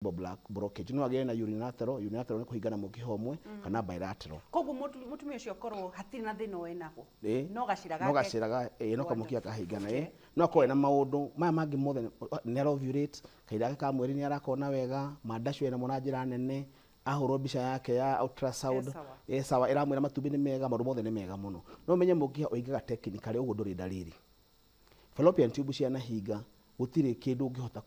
Black blockage no agĩe na unilateral. Unilateral nĩ kũhingana mũkiha ũmwe kana bilateral. Koguo mũtumia ũcio korwo hatirĩ na thĩna wĩ naguo, no gacĩra no gake gacĩra ga no kamũkiha kahingana, no akorwo ena maũndũ maya mangĩ mothe, nĩ arovulate kahinda gake ka mweri, nĩ arakona wega mandacio enamo na njĩra nene, ahũrwo mbica yake ya ultrasound E sawa. E sawa, ĩramwĩra matumbĩ nĩ mega, maũndũ mothe nĩ mega mũno, no ũmenye mũkiha ũhingaga technically ũguo ndũrĩ ndariri. Fallopian tube cianahinga, gũtirĩ kĩndũ ũngĩhota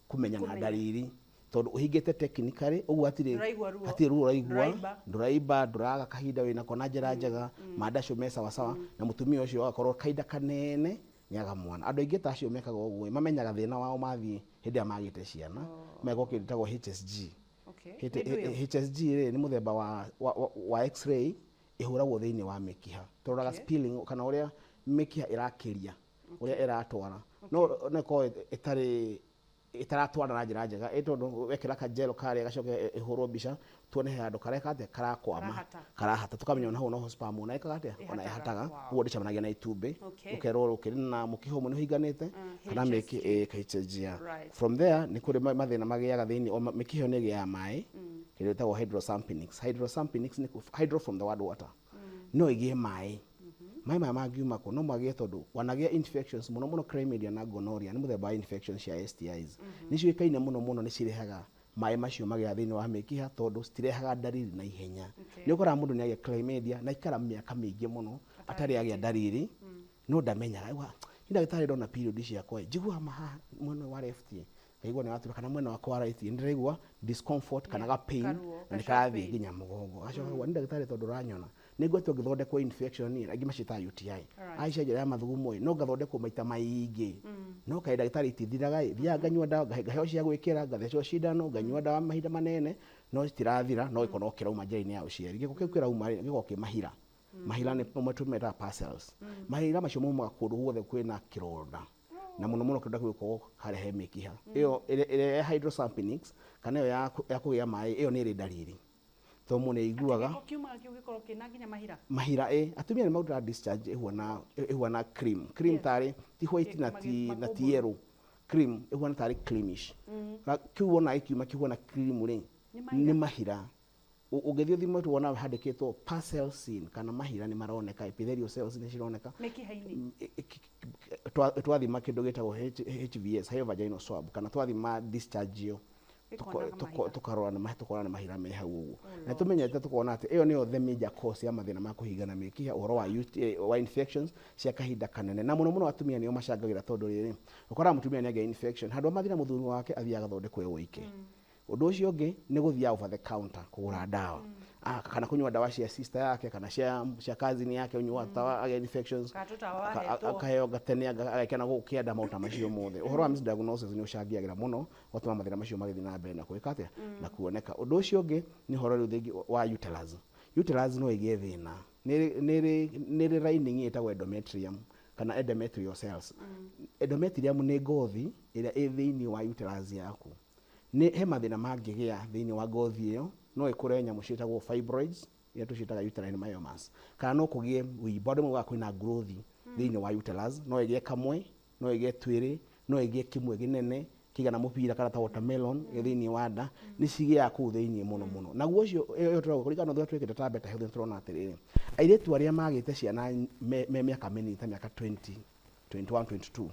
kũmenya na Kũmenya. ndariri, tondũ ũhingĩte technically ũguo hatirĩ Ndũraigua ruo. Hatirĩ ruo ũraigua. Ndũraimba. Ndũraimba, ndũraga kahinda wĩnako na njĩra njega, mandacio me sawa sawa, na mũtumia ũcio agakorwo kahinda kanene nĩ aga mwana. Andũ aingĩ ta acio mekaga ũguo mamenyaga thĩna wao mathiĩ hĩndĩ ĩrĩa magĩte ciana, mekwo kĩndũ gĩtagwo HSG. Nĩ ndũ ĩyo? HSG rĩ, nĩ mũthemba wa x-ray ĩhũragwo thĩinĩ wa mĩkiha. Tũroraga spilling kana ũrĩa mĩkiha ĩrakĩria, ũrĩa ĩratwara. No ĩkorwo ĩtarĩ ĩtaratwara na njĩra njega, ĩ tondũ wekĩra kajelo karĩa gacoke ĩhũrwo mbica tuone he handũ kareka atĩa, karakwama. Karahata. Karahata, tũkamenya ona hau noho sperm ona ĩkaga atĩa, ona Ĩhataga. ĩhataga. Ũguo ndĩcemanagia na itumbĩ. Ũkerwo ũkĩrĩ na mũkiha ũmwe nĩ ũhinganĩte kana HSG. Mĩki HSG, yeah. From there nĩ kũrĩ mathĩna magĩaga thĩinĩ o mĩkiha ĩyo nĩ ĩgĩaga maĩ, kĩndũ gĩtagwo hydrosalpinx. Hydrosalpinx nĩ hydro from the word water. No ĩgĩe maĩ. Maĩ maya mangiuma kũ? No magĩe tondũ wanagĩa infections, mũno mũno chlamydia na gonorrhea, nĩ mũthemba wa infections cia STIs. Nĩ ciũĩkaine mũno mũno nĩ cirehaga maĩ macio magĩaga thĩinĩ wa mĩkiha, tondũ citirehaga ndariri na ihenya. Nĩ ũkoraga mũndũ nĩ agĩa chlamydia na aikara mĩaka mĩingĩ mũno atarĩ agĩa ndariri, no ndamenyaga. Auga, "Niĩ ndagĩtarĩ, ndona period ciakwa ĩ, njiguaga haha mwena wa left ĩ, ngaigua nĩ watura, kana mwena wakwa wa right nĩ ndĩraigua discomfort kana ga pain Karuo, na nĩ ka sharp karathiĩ pain. nginya mũgongo." Agacoka akauga, "Nĩ ndagĩtarĩ, tondũ ũranyona nĩ ngoretwo ngĩthondekwo infection ĩ," angĩ maciĩtaga UTI, aica njĩra ya mathugumo ĩ, no ngathondekwo maita maingĩ, no kaĩ ndagĩtarĩ itithiraga ĩ, thiaga nganyua ndawa, ngaheo cia gwĩkĩra, ngathecwo cindano, nganyua ndawa mahinda manene, no citirathira, no gĩko no kĩrauma njĩra-inĩ ya ũciari. Gĩko kĩu kĩrauma rĩ, gĩkoragwo kĩ mahira. Mahira nĩ mamwe tũmetaga parcels. Mahira macio maumaga kũndũ guothe kwĩna kĩronda, na mũno mũno kĩronda kĩu gĩkoragwo harĩa he mĩkiha ĩyo ĩrĩa ya hydrosalpinx kana ĩyo ya kũgĩa maĩ. Ĩyo nĩ ĩrĩ ndariri tondũ mũndũ nĩ aiguaga. Gĩko kiumaga kĩu gĩkorwo kĩna nginya mahira. Mahira ĩ. Atumia nĩ marutaga discharge ĩhuana cream cream, tarĩ ti white na ti na ti yellow, cream ĩhuana tarĩ creamish. Na kĩu wona gĩkiuma kĩhuana cream rĩ, Nĩ mahira. Nĩ mahira. Ũngĩthiĩ ũthimwo wona handĩkĩtwo pus cell seen, kana mahira nĩ maroneka, epithelial cells nĩ cironeka mĩkiha-inĩ. Twathima kĩndũ gĩtagwo HVS, high vaginal swab, kana twathima discharge ĩyo, Ĩkonaga mahira. Tũkarora nĩ tũkona nĩ mahira me hau ũguo, na tũmenyete tũkona atĩ ĩyo nĩyo the major cause ya mathĩna ma kũhingana mĩkiha, ũhoro wa UTI, wa infections cia kahinda kanene, na mũno mũno atumia nĩo macangagĩra, tondũ rĩrĩ, ũkoraga mũtumia nĩ agĩa infection, handũ ha mathiĩ na mũthuri wake, athiaga agathondekwo e wike. Ũndũ ũcio ũngĩ nĩ gũthiaga over the counter kũgũra ndawa, kana kũnyua ndawa cia sister yake kana cia cousin yake ũnyua tawa agĩa infections. Kana tũtawa wahetwo. Akaheo gatene agekena gũkũ kĩanda. Maũndũ ta macio mothe, ũhoro wa misdiagnosis nĩ ũcangĩagĩra mũno ũgatũma mathĩna macio magĩthiĩ na mbere na gwĩka atĩa na kuoneka. Ũndũ ũcio ũngĩ nĩ ũhoro rĩu rĩngĩ wa uterus. Uterus no ĩgĩe thĩna, nĩ ĩrĩ lining ĩtagwo endometrium kana endometrial cells. Endometrium nĩ ngothi ĩrĩa ĩ thĩinĩ wa uterus yaku. Nĩ he mathĩna mangĩgĩa thĩinĩ wa ngothi ĩyo, no ĩkũre nyamũ ciĩtagwo fibroids, iria tũciĩtaga uterine myomas, kana no kũgĩe wĩimbo. Andũ maugaga kwĩna growth thĩinĩ wa uterus, no ĩgĩe kamwe, no ĩgĩe twĩrĩ, no ĩgĩe kĩmwe kĩnene kĩigana mũbira kana ta watermelon thĩinĩ wa nda. Nĩ cigĩaga kũu thĩinĩ mũno mũno. Naguo ũcio ĩyo tũrauga kũringana na ũrĩa twĩkĩte ta Better Health, nĩ tũrona atĩrĩrĩ, airĩtu arĩa magĩte ciana me mĩaka mĩnini ta mĩaka 20, 21, 22,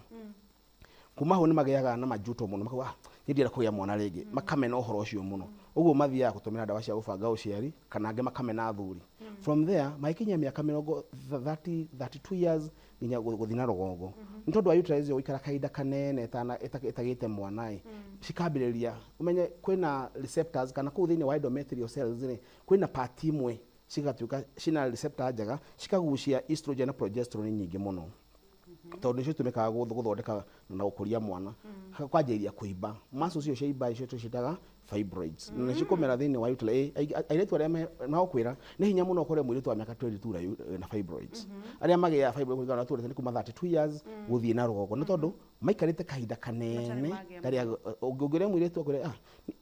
kuma hau nĩ magĩaga na majuto mũno, makauga, "Ah, niĩ ndienda kũgĩa mwana rĩngĩ." Makamena ũhoro ũcio mũno. Ũguo mathiaga gũtũmĩra ndawa cia gũbanga ũciari, kana angĩ makamena athuri. From there magĩkinyia mĩaka mĩrongo 30, 32 years nginya gũthiĩ na rũgongo, nĩ tondũ wa uterus ĩyo gũikara kahinda kanene ĩtagĩte mwana ĩ, cikambĩrĩria ũmenye kwĩna receptors kana kũu thĩinĩ wa endometrial cells rĩ, kwĩna part imwe cigatuĩka cina receptor njega, cikagucia estrogen na progesterone nyingĩ mũno, tondũ nĩcio citũmĩkaga gũthondeka na gũkũria mwana. Kwanjĩrĩria kũimba, muscles icio ciaimba, icio tũciĩtaga fibroids, na nĩcio kũmera thĩinĩ wa uterus. Airĩtu arĩa magũkwĩra nĩ hinya mũno ũkore mũirĩtu wa mĩaka 22 na fibroids. Arĩa magĩaga fibroid kũringana na tũrĩte nĩ kuma 32 years gũthiĩ na rũgongo, nĩ tondũ maikarĩte kahinda kanene. Matarĩ magĩa. Ndarĩ ũngĩũria mũirĩtu akwĩre, "Ah,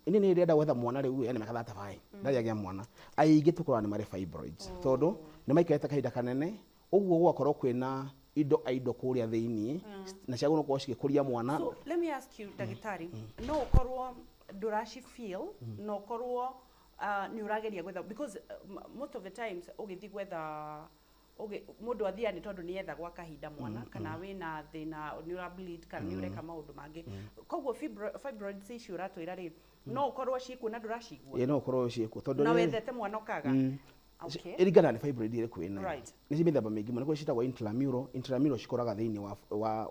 niĩ nĩ ndĩrenda gwetha mwana rĩu," ena mĩaka 35 ndarĩ agĩa mwana. Aingĩ tũkoraga nĩ marĩ fibroids tondũ nĩ maikarĩte kahinda kanene ũguo, gũgakorwo kwĩna indo aindo kũrĩa thĩinĩ na ciagĩrĩirwo gũkorwo cigĩkũria mwana. So let me ask you, ndagĩtarĩ, no ũkorwo Ndũraci feel na ũkorwo nĩ ũrageria gwetha, because most of the times ũgĩthiĩ gwetha mũndũ athiaga nĩ tondũ nĩ etha gwa kahinda mwana, kana wĩna thĩna, nĩ ũra bleed kana nĩ ũreka maũndũ mangĩ. Koguo fibroids ici ũratwĩra rĩ, no ũkorwo ciĩkuo na ndũracigua? Ĩĩ, no ũkorwo ciĩkuo tondũ na wethete mwana ũkaga. Ĩringanaga nĩ fibroid ĩrĩkũ wĩnayo. Nĩ ci mĩthemba mĩingĩ mũno. Nĩ kũrĩ ciĩtagwo intramural. Intramural cikũraga thĩinĩ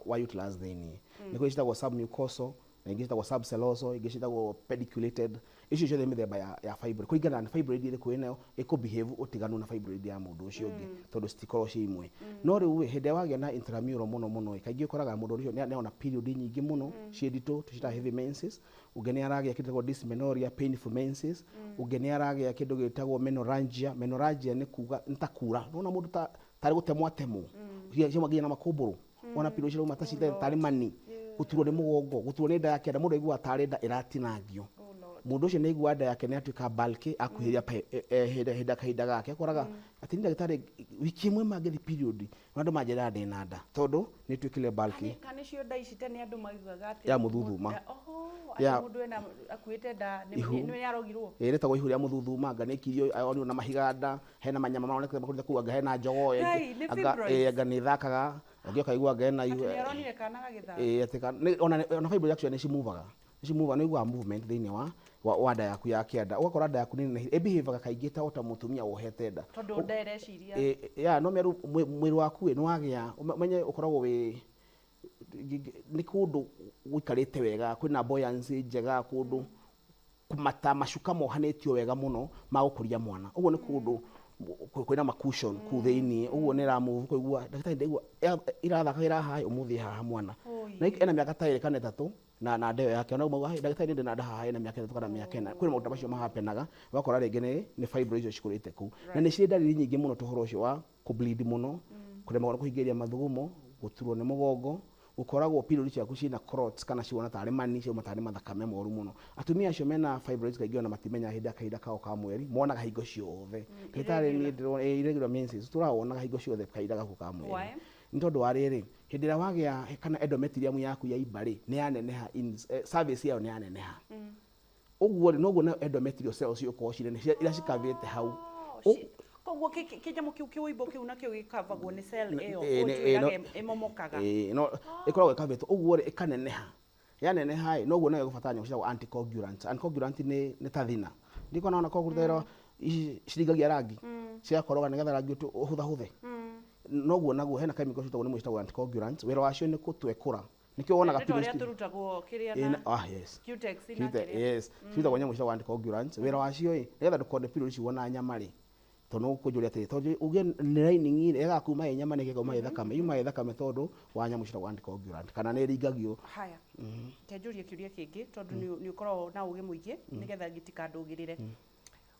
wa uterus thĩinĩ. Nĩ kũrĩ ciĩtagwo submucosal, na ingĩ ciĩtagwo subserosal, ingĩ ciĩtagwo pediculated. Icio ciothe nĩ mĩthemba ya fibroid. Kũringana na fibroid ĩrĩkũ wĩnayo, ĩkũ behave ũtiganu na fibroid ya mũndũ ũcio ũngĩ, tondũ citikoragwo ciĩ imwe. No rĩu ĩ, hĩndĩ ĩrĩa wagĩa na intramural mũno mũno ĩ, kaingĩ ũkoraga mũndũ ũcio nĩ ona period nyingĩ mũno ciĩ nditũ, tũciĩtaga heavy menses. Ũngĩ nĩ aragĩa kĩndũ gĩtagwo dysmenorrhea, painful menses. Ũngĩ nĩ aragĩa kĩndũ gĩtagwo menorrhagia. Menorrhagia nĩ kuga nĩ ta kura. Nĩwona mũndũ ta tarĩ gũtemwo atemwo, ciauma nginya na makũmbũrũ. Wona period cirauma ta cita tarĩ mani, gũturwo nĩ mũgongo, gũturwo nĩ nda ya kĩanda, mũndũ aiguaga tarĩ nda ĩratinangio. Oh Lord. Mũndũ ũcio nĩ aiguaga nda yake nĩ yatuĩka bulky, akuhĩrĩria hĩndĩ ya kahinda gake, akoraga atĩ nĩ ndagĩtarĩ wiki ĩmwe mangĩthiĩ period, andũ manjĩraga ndĩna nda tondũ nĩ ĩtuĩkire bulky. Kana nĩcio nda ici tene andũ maugaga atĩ Ya mũthuthuma. Oho, atĩ mũndũ ena akuĩte nda Ihu. nĩ arogirwo. Ĩĩ, rĩtagwo ihu rĩa mũthuthuma, anga nĩ ikirio onio na mahiga nda, hena manyama maronekete makũrĩte kũu, anga hena njogoo ĩngĩ, Ngai, nĩ anga, fibroids. ĩĩ, anga nĩ ĩthakaga, ũngĩ ũkaigua anga ena ihu. Atĩ nĩ aronire kana gagĩthaka. Ĩĩ, atĩ nĩ, ona fibroid actually nĩ cimuvaga. Nĩ cimuvaga, nĩ ũiguaga movement thĩinĩ wa nda yaku ya kĩanda. Ũgakora nda yaku nĩ nene, ĩbehavaga kaingĩ ta ota mũtumia wohete nda. Tondũ nda ĩreciria. Ĩĩ, ya, no mĩaru, mwĩrĩ waku ĩ, nĩ wagĩa, ũmenye ũkoragwo wĩ, nĩ kũndũ gũikarĩte wega, kwĩna buoyancy njega, kũndũ mata macuka mohanĩtio wega mũno ma gũkũria mwana. Ũguo nĩ kũndũ kwĩna ma cushion kũu thĩinĩ, ũguo nĩ ĩramove, ũkaigua ndagĩtarĩ ndaigua irathakagĩra haha, ũmũthĩ haha mwana. Na ena mĩaka ta 2 kana 3 na nda ĩyo yake. Ona ũmauga, ndagĩtarĩ nĩ ndĩna nda haha ena mĩaka 3 kana mĩaka 4. Kwĩna maũndũ macio mahapenaga, ũgakora rĩngĩ nĩ fibroids icio cikũrĩte kũu. Na nĩ cirĩ ndariri nyingĩ mũno ta ũhoro ũcio wa kũbleed mũno, kũremwo nĩ kũhingĩrĩria mathugumo, gũturwo nĩ mũgongo, gũkoragwo period ciaku ciĩna clots kana ciona tarĩ mani, ciauma tarĩ mathakame moru mũno. Atumia acio mena fibroids kaingĩ ona matimenyaga hĩndĩ ya kahinda kao ka mweri, monaga hingo ciothe. Ndagĩtarĩ niĩ ndĩrona, ĩĩ, irregular menses, tũrawonaga hingo ciothe kahinda gaku ka mweri. Why? Nĩ tondũ wa rĩrĩ, hĩndĩ ĩrĩa wagĩa kana endometrium yaku yaimba rĩ, nĩ yaneneha, surface yayo nĩ yaneneha. Ũguo rĩ, noguo nayo endometrial cells ciũkorwo cinene, iria cikavĩte hau. Koguo kĩnyamũ kĩu kĩũimbo kĩu nakĩo gĩkavagwo nĩ cell ĩyo, Nĩ, ũtwĩrage ĩmomokaga. Ĩĩ, no, ĩkoragwo ĩkavĩtwo, ũguo rĩ, ĩkaneneha. Yaneneha ĩ, noguo nayo ĩgũbatara nyamũ ciĩtagwo anticoagulants. Anticoagulant nĩ ta thina. Ndikuona ona kũruta wĩra ici ciringagia rangi, cigakoroga nĩgetha rangi ũhũthahũthe. Noguo naguo hena chemical ciĩtagwo nĩ ciĩtagwo anticoagulants. Wĩra wacio nĩ gũtwekũra. Nĩkĩo wonaga Nĩ ta ũrĩa pills tũrutagwo kĩrĩa Ĩĩ, na yes. Cutex na Cutex, kĩrĩa. yes. Ciĩtagwo nyamũ ciĩtagwo anticoagulants. Wĩra wacio ĩ, nĩgetha ndũkone pills ici wona nyama rĩ. Tondũ no ũkũnjũria atĩrĩ, tondũ uge nĩ lining ĩ, ĩgaga kuma ĩ nyama nĩkĩ ĩkauma ĩ thakame? Yuma ĩ thakame tondũ wa nyamũ ciĩtagwo anticoagulant, kana nĩ ĩringagio. Haya. Reke njũrie kĩũria kĩngĩ tondũ nĩ ũkoragwo na ũgĩ mũingĩ nĩgetha gĩtikandũgĩrĩre.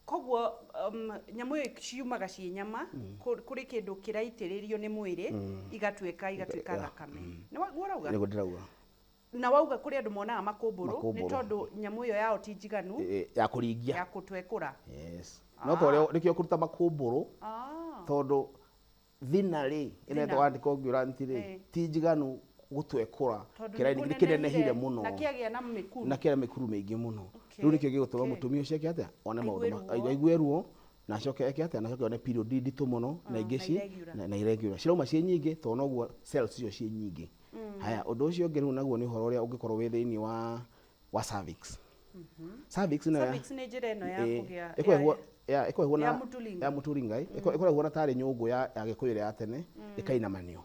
Koguo, nyamũ ĩyo ciumaga ciĩ nyama, kũrĩ kĩndũ kĩraitĩrĩrio nĩ mwĩrĩ, igatuĩka thakame. Nĩ guo ũrauga? Nĩguo ndĩrauga. Na wauga kũrĩ andũ monaga makũmbũrũ, nĩ Makũmbũrũ. tondũ nyamũ ĩyo yao ti njiganu. Ya kũringia. Ya gũtwekũra. Yes. No tondũ nĩkĩo kũruta makũmbũrũ, tondũ thina rĩ, ĩno Thina. ĩtagwo anticoagulant rĩ, ti njiganu gũtwekũra. Tondũ Kĩraini nĩ nĩ kĩnenehire kũnenehire mũno. Na kĩagĩa na mĩkuru. Na kĩagĩa na mĩkuru mĩingĩ mũno. Rĩu nĩkĩo gĩgũtũma mũtumia ũcio eke atĩa? One maũndũ Aigue ruo. aigue ruo, na acoke eke atĩa? Na acoke one period nditũ mũno, na ingĩ Na ci, irregular. na irregular. Cirauma ciĩ nyingĩ, tondũ noguo cells icio ciĩ nyingĩ. Haya, ũndũ ũcio ũngĩ rĩu naguo nĩ ũhoro ũrĩa ũngĩkorwo wĩ thĩinĩ wa cervix. Cervix nĩyo ya Cervix nĩ njĩra ĩno ya Ĩĩ, kũgĩa ĩkoragwo ya ya, ĩkoragwo ya na mũtũringa. ya mũtũringa, ĩ. Ĩkoragwo na tarĩ nyũngũ ya Gĩkũyũ ĩrĩa ya tene, ĩkainamanio.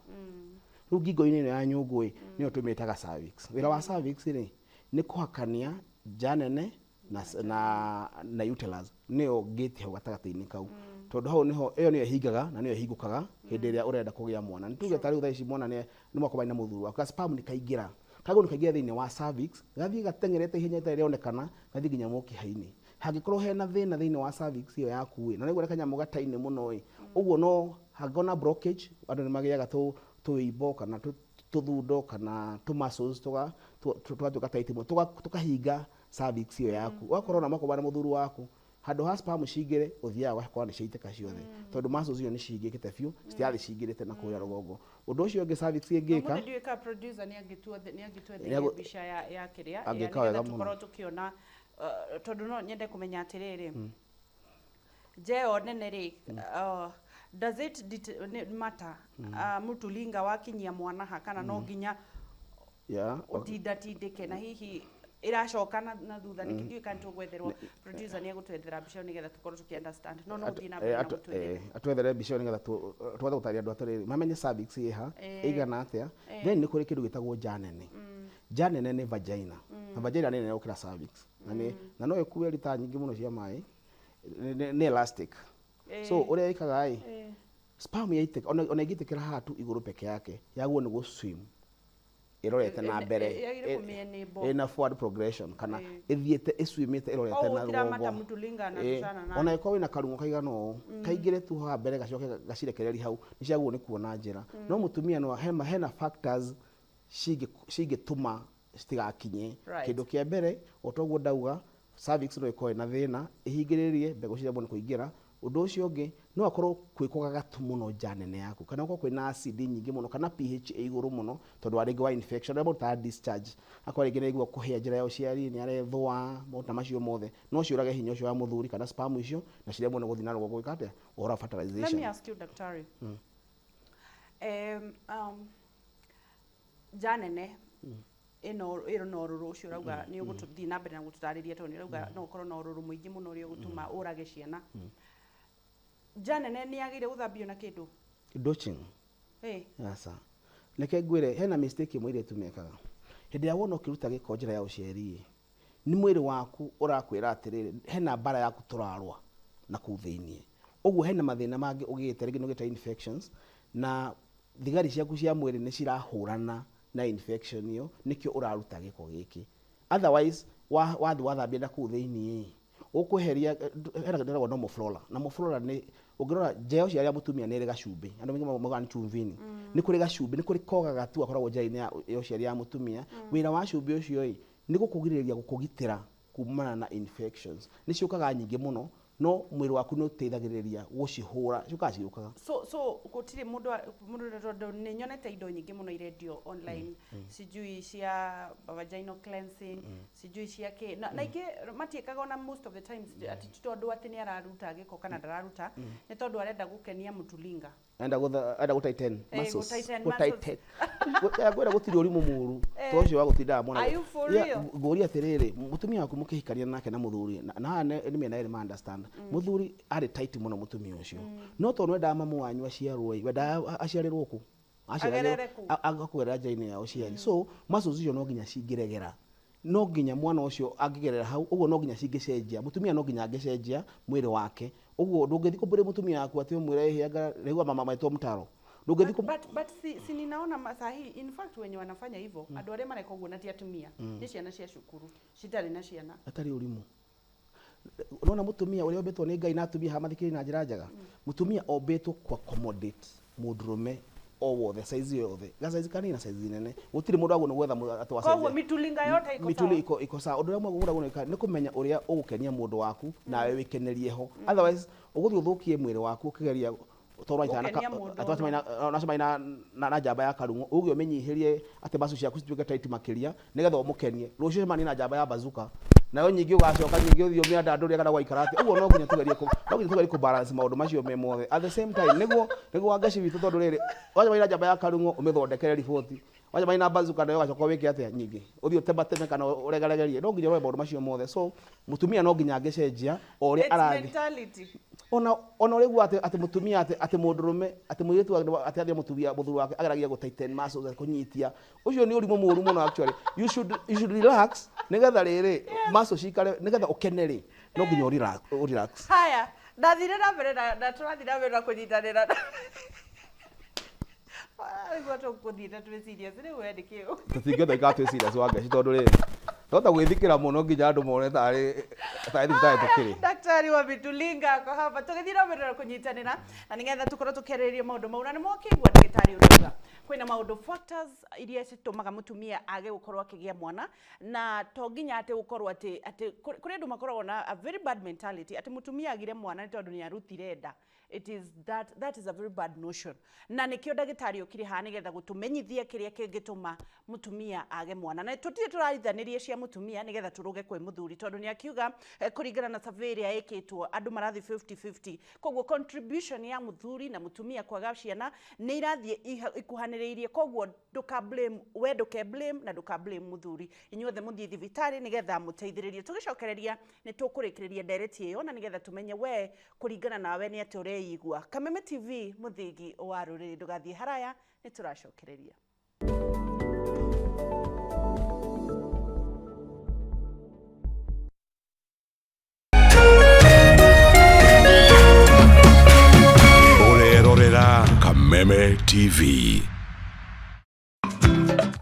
Rĩu ngingo-inĩ ĩno ya nyũngũ ĩ, nĩyo tũmĩtaga cervix. Wĩra wa cervix rĩ, nĩ kũhakania nja nene na uterus, nĩyo gate hau gatagatĩ-inĩ kau. Tondũ hau nĩho, ĩyo nĩyo ĩhingaga na nĩyo ĩhingũkaga hĩndĩ ĩrĩa ũrenda kũgĩa mwana. Nĩ tuge ta rĩu thaa ici mwana nĩ mwakomania na mũthuri waku, ka sperm nĩ kaingĩra. Kagũrũ nĩ kaingĩra thĩinĩ wa cervix, gathiĩ gateng'erete ihenya rĩtarĩ rĩonekana, gathiĩ nginya mũkiha-inĩ. Hangĩkorwo hena thĩna thĩinĩ wa cervix ĩyo yaku ĩ, na nĩguo nĩ kanyamũ gatainĩ mũno ĩ, ũguo no hangĩkorwo na blockage, andũ nĩ magĩaga tũimbo kana tũthundo kana tũ muscles tũgatuĩka tight mũno, tũkahinga cervix ĩyo yaku. Ũgakorwo na mwakomana na mũthuri waku, handũ ha sperm cingĩre, ũthiaga ũgakora nĩ ciaitĩka ciothe. Tondũ muscles icio nĩ cihingĩkĩte biũ, citirathiĩ cingĩrĩte na kũrĩa rũgongo. Ũndũ ũcio ũngĩ cervix ĩngĩka, Ũmũthĩ ndiũĩ kana producer nĩ angĩtwetheria mbica ya kĩrĩa, Angĩka nĩgetha wega mũno. tũkorwo tũkĩona Tondũ no nyende kũmenya atĩrĩrĩ, njeo nene rĩ, does it matter mũtulinga wakinyia mwana ha, kana no nginya ũtindatindĩke na hihi ĩracoka na thutha? Nĩkĩ ndiũĩ kana tũgwetherwo, producer nĩ egũtwethera mbica ĩyo nĩgetha tũkorwo tũkĩ understand, no ũthiĩ na mbere na gũtwĩrĩra. Atwethere mbica ĩyo nĩgetha tũhote gũtarĩria andũ atĩrĩrĩ, mamenye cervix ĩha, ĩigana atĩa. Then nĩ kũrĩ kĩndũ gĩtagwo nja nene. Nja nene nĩ vagina, na vagina nĩ nene gũkĩra cervix, na no ĩkue rita nyingĩ mũno cia maĩ. Nĩ elastic, so ũrĩa ĩkaga ĩ, sperm yaitĩka, ona ĩngĩitĩkĩra haha tu igũrũ peke yake, yagwo nĩ gũ swim ĩrorete na mbere. Yagĩrĩire kũmĩ-enable. Ĩna forward progression kana ĩthiĩte ĩswimĩte ĩrorete Koguo na gũtiramata rũgongo. mũtulinga na tũcana na Ona ĩkorwo wĩna karung'o kaigana ũũ, kaingĩre tu haha mbere, gacoke gacirekererie hau, nĩ ciagwo nĩ kuona njĩra. No mũtumia no hena factors cingĩtũma citigakinye. Kĩndũ kĩa mbere, o toguo ndauga, cervix no ĩkorwo ĩna thĩna, ĩhingĩrĩrie mbegũ ciremwo nĩ kũingĩra. Ũndũ ũcio ũngĩ, no akorwo kwĩ kũgagatu mũno nja nene yaku, kana gũkorwo kwĩna acid nyingĩ mũno, kana pH ĩ igũrũ mũno, tondũ wa rĩngĩ wa infection, arĩa marutaga discharge, akorwo rĩngĩ nĩ aigua kũhĩa njĩra ya ũciari, nĩ arethũa, maũndũ ta macio mothe no ciũrage hinya ũcio wa mũthuri kana sperm icio, na ciremwo nĩ gũthiĩ na rũgongo gwĩka atĩa, ũhoro wa Let fertilization. me ask you, daktari. Nja nene ĩno ĩno na ũrũrũ ũcio ũrauga, nĩ ũgũthiĩ na mbere na gũtũtarĩria, tondũ nĩ ũrauga no ũkorwo na ũrũrũ mũingĩ mũno ũrĩa ũgũtũma ũrage ciana. Nja nene nĩ yagĩrĩire gũthambio na kĩndũ? Douching? Ĩ. Aca, reke ngwĩre, hena mistake ĩmwe airĩtu mekaga. Hĩndĩ ĩrĩa wona ũkĩruta gĩko njĩra ya ũciari, nĩ mwĩrĩ waku ũrakwĩra atĩrĩrĩ, hena mbara yaku tũrarũa na kũu thĩiniĩ. Ũguo hena mathĩna mangĩ ũgĩte, rĩngĩ nĩ ũgĩte infections, na thigari ciaku cia mwĩrĩ nĩ cirahũrana na infection ĩyo, nĩkĩo ũraruta gĩko gĩkĩ. Otherwise wathiĩ wathambia na kũu thĩiniĩ, ũkweheria hena kĩndũ gĩtagwo normal flora. Normal flora nĩ ũngĩrora njeo cia mũtumia nĩ ĩrĩ gacumbĩ. Andũ aingĩ maugaga nĩ chumvini. Nĩ kũrĩ gacumbĩ, nĩ kũrĩ koga gatu gakoragwo njĩra-inĩ ya ũciari ya mũtumia. Wĩra wa cumbĩ ũcio ĩ nĩ gũkũgirĩrĩria, gũkũgitĩra kumana na infections. Nĩ ciũkaga nyingĩ mũno, no mwĩrĩ waku nĩ ũteithagĩrĩria gũcihũra, ciũkaga cigĩũkaga. So gũtirĩ mũndũ, tondũ nĩ nyonete indo nyingĩ mũno irendio online, sijui cia vaginal cleansing, sijui cia kĩ, na ingĩ matiĩkaga ona most of the times atĩ ti tondũ atĩ nĩ araruta gĩko kana ndararuta, nĩ tondũ arenda gũkenia mũtulinga. Enda gũ tighten muscles. Gũ-tighten. Gũ tighten. Ngwenda gũtirĩ ũrimũ mũru to ũcio wa gũtindaga mwana. Are you for real? Ngũria atĩrĩrĩ, mũtumia waku mũkĩhikania nake na mũthuri, na haha nĩ mĩena ĩrĩ ma understand, mũthuri arĩ tight mũno mũtumia ũcio, no tondũ wendaga mamu wanyu aciarwo ĩ, wendaga aciarĩrwo kũ? Agerere kũ? Akũgerera njĩra-inĩ ya ũciari, so muscles icio no nginya cingĩregera, no nginya mwana ũcio angĩgerera hau. Ũguo no nginya cingĩcenjia, mũtumia no nginya angĩcenjia mwĩrĩ wake. Ũguo ndũngĩthiĩ kũmbũrĩ mũtumia waku atĩ ũmwĩre ĩhĩ anga rĩu mama maitwo mũtaro, ndũngĩthiĩ. But si ninaona masaa hii, in fact, wenye wanafanya hivyo, andũ arĩa mareka ũguo na ti atumia, nĩ ciana cia cukuru citarĩ na ciana. Atarĩ ũrimũ. Unaona mũtumia ũrĩa ombĩtwo nĩ Ngai, na atumia haha mathikĩrĩria na njĩra njega, mũtumia ombĩtwo ku accommodate mũndũrũme o wothe, size yothe, ga size kanini na size nene, gũtirĩ mũndũ agwo nĩ gwetha atĩ wa Koguo size mitulinga yote iko mituli sawa. Iko sawa. Ũndũ ũrĩa mwega ũgũragwo nĩ kũmenya ũrĩa ũgũkenia mũndũ waku nawe wĩkenerie ho. Otherwise ũgũthiĩ ũthũkie mwĩrĩ waku ũkĩgeria tondũ Gũkenia mũndũ. Wacemania na njamba ya karung'o, uge ũmĩnyihĩrie atĩ macu ciaku cituĩke tight makĩria nĩgetha ũmũkenie. Rũciũ cemanie na njamba ya bazuka, nayo nyingĩ ũgacoka nyingĩ ũthiĩ ũmĩandandũre kana gwaikara atĩa. Ũguo no nginya tũgerie kũ balance maũndũ macio me mothe at the same time, nĩguo Wangaci witũ, tondũ rĩrĩ, wacemania na njamba ya karung'o ũmĩthondekere riboti, wacemania na bazuka nayo ũgacoka wĩke atĩa nyingĩ, ũthiĩ ũtemateme kana ũregaregerie. No nginya ũrore maũndũ macio mothe. So mũtumia no nginya angĩcenjia o ũrĩa It's arathiĩ. Mentality. Ona ũrĩgua atĩ mũtumia, atĩ mũndũrũme, atĩ mũirĩtu, atĩ athiĩ mũtumia, mũthuri wake ageragia gũ tighten muscles, kũnyitia, ũcio nĩ ũrimũ mũru mũno. Actually, you should relax nĩgetha rĩrĩ muscles cikare, nĩgetha ũkene rĩ, no nginya ũ relax. Haya, ndathire na mbere na tũrathiĩ na mbere na kũnyitanĩra nĩguo tũkũthiĩte twĩ serious rĩu, we nĩ kĩũ? Tũtingĩhota ikara twĩ serious, Wangeci, tondũ rĩrĩ twahota gwĩthikĩra mũno nginya andũ mone tarĩ thibitarĩ tũkĩrĩ. Daktari wa mitulinga ako hapa, tũgĩthiĩ na mbere na kũnyitanĩra na nĩgetha tũkorwo tũkĩarĩrĩria maũndũ mau, na nĩ mwakĩigua ndagĩtarĩ ũrauga kwĩna maũndũ, factors iria citũmaga mũtumia age gũkorwo akĩgĩa mwana, na to nginya atĩ gũkorwo atĩ kũrĩ andũ makoragwo na a very bad mentality atĩ mũtumia agire mwana nĩ tondũ nĩ arutire nda. It is that that is a very bad notion, na nikio ndagĩtarĩ okire haha nĩgetha gũtũmenyithia kĩrĩa kĩngĩtũma mũtumia age mwana, na tũtirĩ tũrarithanĩria cia. Cia mutumia nigetha turuge kwi muthuri, tondu ni akiuga kuringana na survey ĩrĩa ĩkĩtwo andu marathi 50-50. Koguo contribution ya muthuri na mutumia kwaga ciana nĩ irathiĩ ikuhanĩrĩirie. Koguo nduka blame we, nduke blame na nduka blame muthuri. Inyuothe muthie thibitarĩ nigetha muteithĩrĩrie. Tũgĩcokereria nĩ tũkũrĩkĩrĩria ndereti ĩyo na nigetha tũmenye we kũringana nawe nĩ atĩa ũreigua. Kameme TV, mũthingi wa rũrĩrĩ. Ndũgathiĩ haraya, nĩ tũracokereria. Ũrerorera Kameme TV.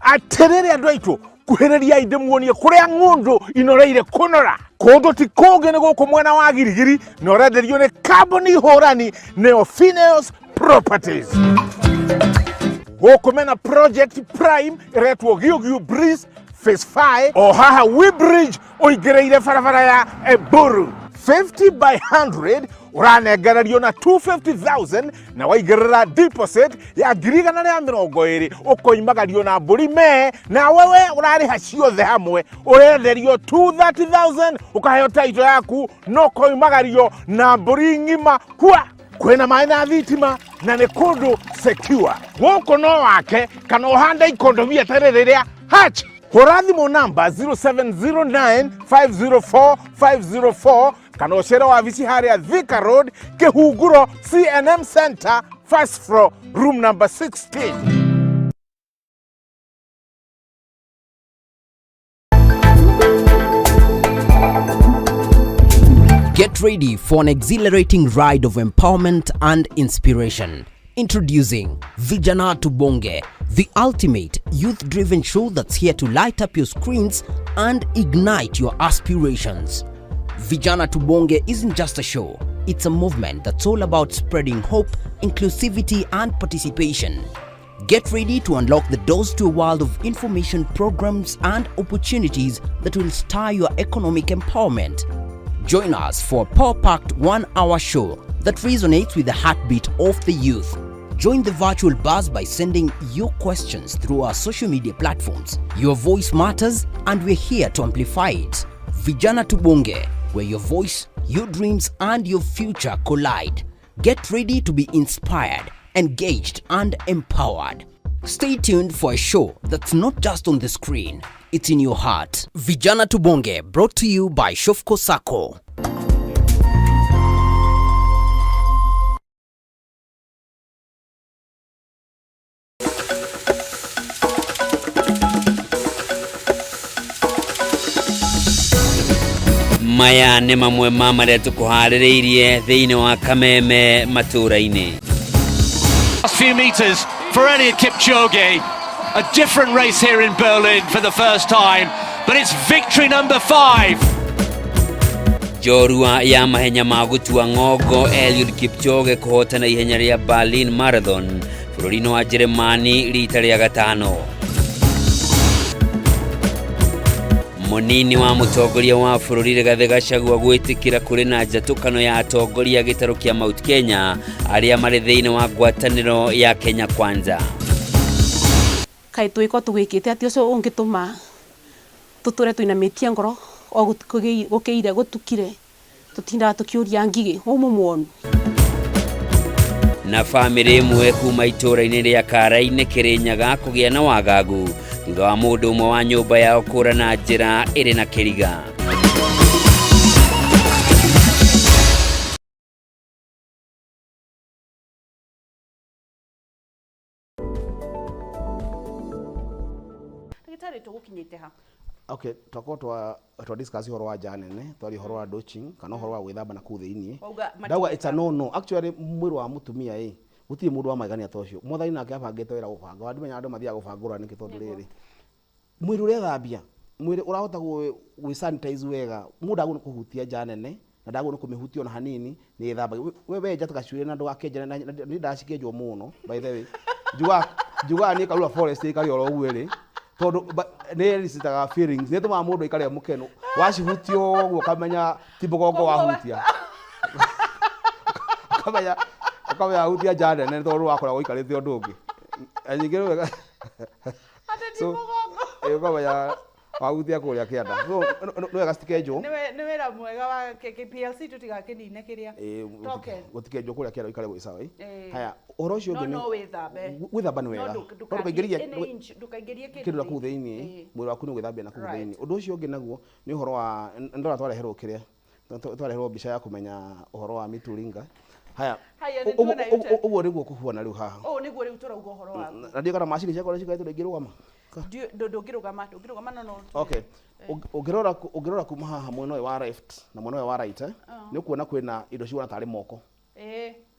Atiriri andu aitu, kuhĩrĩriai ndĩmuonie kũrĩa ng'ũndũ inoreire kũnora. Kũndũ ti kũngĩ, nĩ gũkũ mwena wa Girigiri, na ũrenderio nĩ kambuni hũrani, nĩyo Phineas Properties. Gũkũ mena project prime ĩretwo Giũgiũ Breeze Phase 5, o haha Weybridge ũingĩrĩire barabara ya Eburu. 50 by 100 ũranengererio na 250,000, na waigĩrĩra deposit ya 120,000 ũkoimagario na mbũri mee. Na wewe ũrarĩha ciothe hamwe, ũrenderio 230,000, ũkaheo title yaku no koimagario na mbũri ng'ima. Kwa kwĩna maĩ na thitima na nĩ kũndũ secure. Gũkũ no wake kana ũhande ikondomia tarĩ rĩrĩa hach. Hũra thimũ namba 0709 504 504 kana ũcere wabici harĩa Thika Road, Kĩhunguro, CNM Center, first floor, room number 16. Get ready for an exhilarating ride of empowerment and inspiration. Introducing Vijana Tubonge, the ultimate youth driven show that's here to light up your screens and ignite your aspirations. Vijana Tubonge isn't just a show, it's a movement that's all about spreading hope, inclusivity, and participation. Get ready to unlock the doors to a world of information, programs, and opportunities that will stir your economic empowerment. Join us for a power packed 1 hour show that resonates with the heartbeat of the youth. Join the virtual buzz by sending your questions through our social media platforms. Your voice matters, and we're here to amplify it. Vijana Tubonge, where your voice, your dreams, and your future collide. Get ready to be inspired, engaged, and empowered. Stay tuned for a show that's not just on the screen, it's in your heart. Vijana Tubonge, brought to you by Shofco Sacco. Maya nĩ mamwe ma marĩa tũkũharĩrĩirie thĩinĩ wa Kameme matũũra-inĩ. Last few meters for Eliud Kipchoge. A different race here in Berlin for the first time, but it's victory number 5. Njorua ya mahenya ma gũtua ng'ongo Eliud Kipchoge kũhotana ihenya rĩa Berlin Marathon bũrũri-inĩ wa Jeremani rita rĩa gatano. Mũnini wa mũtongoria wa bũrũri Rigathĩ Gachagua gwĩtĩkĩra kũrĩ na njatũkano ya atongoria gĩtarũ kĩa Mount Kenya arĩa marĩ thĩinĩ wa ngwatanĩro ya Kenya Kwanza. Kaĩ twĩko tũgĩkĩte atĩ ũcio ũngĩtũma tũtũre tũinamĩtie ngoro o gũkĩire gũtukire, tũtindaga tũkĩũria ngigĩ ũmũmuonu. Na bamĩrĩ ĩmwe kuma itũũra-inĩ rĩa Karainĩ, Kĩrĩnyaga, kũgĩa na wagagu thutha wa mũndũ ũmwe wa nyũmba yao kũra na njĩra ĩrĩ na kĩriga. Ndagĩtarĩ, tũgũkinyĩte ha? Okay, twakorwo twa discuss ũhoro wa nja nene, twaria ũhoro wa douching kana ũhoro wa gwĩthamba na kũu thĩiniĩ. Wauga Ndauga it's a no no. Actually, mwĩrĩ wa mũtumia ĩ gũtirĩ mũndũ wa magegania ta ũcio. Mwathani nake abangĩte wĩra gũbanga. Wandimenya andũ mathiaga gũbangũra nĩkĩ? Tondũ rĩrĩ, mwĩrĩ ũrethambia, mwĩrĩ ũrahota gwĩ sanitize wega, mũndũ ndagĩrĩirwo nĩ kũhutia nja nene na ndagĩrĩirwo nĩ kũmĩhutia ona hanini. Nĩ ĩthambagia. We wenja ta gacuĩrĩ na ndũgakĩenje na niĩ ndacikĩenjwo mũno. By the way, njugaga niĩ Karura Forest ĩikare oro ũguo ĩrĩ, tondũ nĩ elicitaga feelings, nĩ ĩtũmaga mũndũ aikare e mũkenu. Wacihutia ũguo ũkamenya ti mũgongo wahutia, ũkamenya wahutia nja nene, tondũ wakoragwo ũikarĩte ũndũ ũngĩ. Na ningĩ rĩu so ũkamenya Wahutia kũrĩa kĩanda. So nĩ wega citikenjwo. Nĩ wĩra mwega wa KPLC tũtigakĩnine kĩrĩa token. Gũtikenjwo kũrĩa kĩanda gũikare gwĩ sawa. Ĩĩ. Haya, ũhoro ũcio No ũngĩ no wĩthambe. Gwĩthamba nĩ No wega. ndũkaingĩrie any inch, ndũkaingĩrie kĩndũ na kũu thĩinĩ, mwĩrĩ waku nĩ ũgwĩthambia na kũu thĩinĩ. Ũndũ ũcio ũngĩ naguo nĩ ũhoro wa ndona twareherwo kĩrĩa twareherwo mbica ya kũmenya ũhoro wa mituringa. Haya, Haya, nĩ tuona ũguo nĩguo kũhuana rĩu haha. Ũũ nĩguo rĩu tũrauga ũhoro waku. Na ndiũ kana macini ciakwa cikarĩtwo ndingĩrũgama. Ndũngĩrũgama, ndũngĩrũgama no no. Okay. Ũngĩrora kuma haha mwena ũyũ wa left na mwena ũyũ wa right, nĩ ũkuona kwĩna indo cihuana tarĩ moko.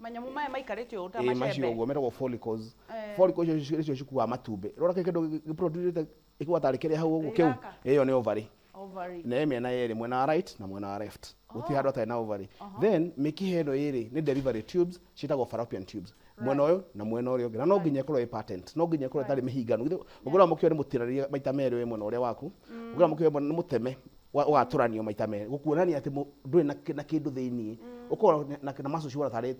Manyamũ maya maikarĩte ũũ ta Ĩĩ, macio macembe. ũguo metagwo follicles. Follicles icio nĩcio cikuaga matumbĩ. Rora kĩrĩa kĩndũ gĩproducĩte gĩkuaga tarĩ kĩrĩa hau ũguo kĩu. Gaka. Ĩyo nĩ ovary. Ovary. Na ĩ mĩena yerĩ, mwena wa right na mwena wa left. Gũtirĩ handũ hatarĩ na ovary. Then mĩkiha ĩno ĩrĩ nĩ delivery tubes ciĩtagwo fallopian tubes. Mwena ũyũ na mwena ũrĩa ũngĩ. Na no nginya ĩkorwo ĩ patent, no nginya ĩkorwo ĩtarĩ mĩhinganu. Ũngĩrora mũkiha nĩ mũtinanĩrie maita merĩ wĩ mwena ũrĩa waku. Ũngĩrora mũkiha nĩ mũteme ũgatũranio maita merĩ gũkuonania atĩ ndũrĩ na kĩndũ thĩinĩ. Ũkorwo na muscles cihuana tarĩ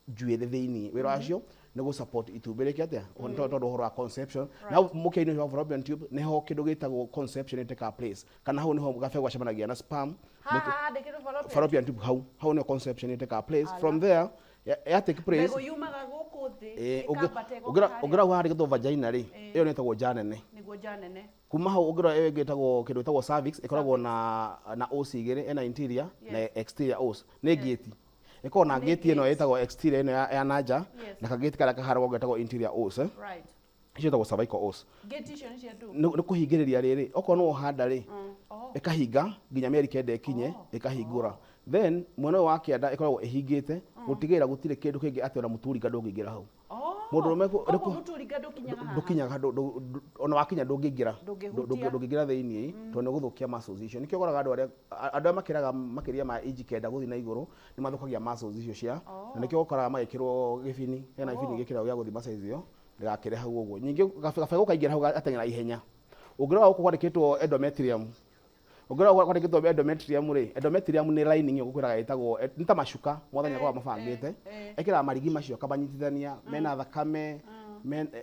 njuĩrĩ thĩinĩ. Wĩra wacio nĩ gũ support itumbĩ rĩke atĩa? Tondũ ũhoro wa conception. Na hau mũkiha-inĩ ũcio wa fallopian tube nĩho kĩndũ gĩtagwo conception ĩtekaga place. Kana hau nĩho gabegũ gacemanagia na sperm. Haha handĩkĩtwo fallopian. Fallopian tube hau. Hau nĩho conception ĩtekaga place. From there ya take place. Mbegũ yumaga gũkũ thĩ ĩkambata ĩgoka harĩa. Ũngĩrora hau handĩkĩtwo vagina rĩ, ĩyo nĩ ĩtagwo nja nene. Nĩguo nja nene. Kuma hau ũngĩrora ĩyo ĩngĩ ĩtagwo kĩndũ gĩtagwo cervix, ĩkoragwo na os igĩrĩ, ĩna interior na exterior os. Nĩ ngĩti. Ĩkoragwo na ngĩti ĩno ĩtagwo exterior ĩno ya nanja, na kagĩti karĩa kaharagwo getagwo interior os. Right. Icio ĩtagwo cervical os. Ngĩti icio nĩ cia ndũ? Nĩ kũhingĩrĩria rĩrĩ, okorwo nĩ wohanda rĩ, ĩkahinga nginya mĩeri kenda ĩkinye, ĩkahingũra. Then mwena ũyũ wa kĩanda ĩkoragwo ĩhingĩte, gũtigĩrĩra gũtirĩ kĩndũ kĩngĩ atĩ ona mũturinga ndũngĩingĩra hau. Mũndũrũme Koguo mũturinga ndũkinyaga haha. Ndũkinyaga, ona wakinya ndũngĩingĩra. Ndũngĩhutia. Ndũngĩingĩra thĩinĩ, tondũ nĩ ũgũthũkia muscles icio. Nĩkĩo ũkoraga andũ arĩa makĩraga makĩria ma inji 9 gũthiĩ na igũrũ, nĩ mathũkagia muscles icio cia, na nĩkĩo ũkoraga magĩkĩrwo gĩbini, hena gĩbini gĩkĩragwo gĩa gũthima size ĩyo, ndĩgakĩre hau ũguo. Ningĩ gabegũ kaingĩra hau gateng'era ihenya. Ũngĩrora gũkũ kwandĩkĩtwo endometrium. Ũngĩrora gũkũ kwandĩkĩtwo endometrium rĩ, endometrium nĩ lining ĩyo ngũkwĩraga ĩtagwo, nĩ ta macuka mwathani akoragwo mabangĩte. Ekĩraga marigi macio akamanyitithania, mena thakame,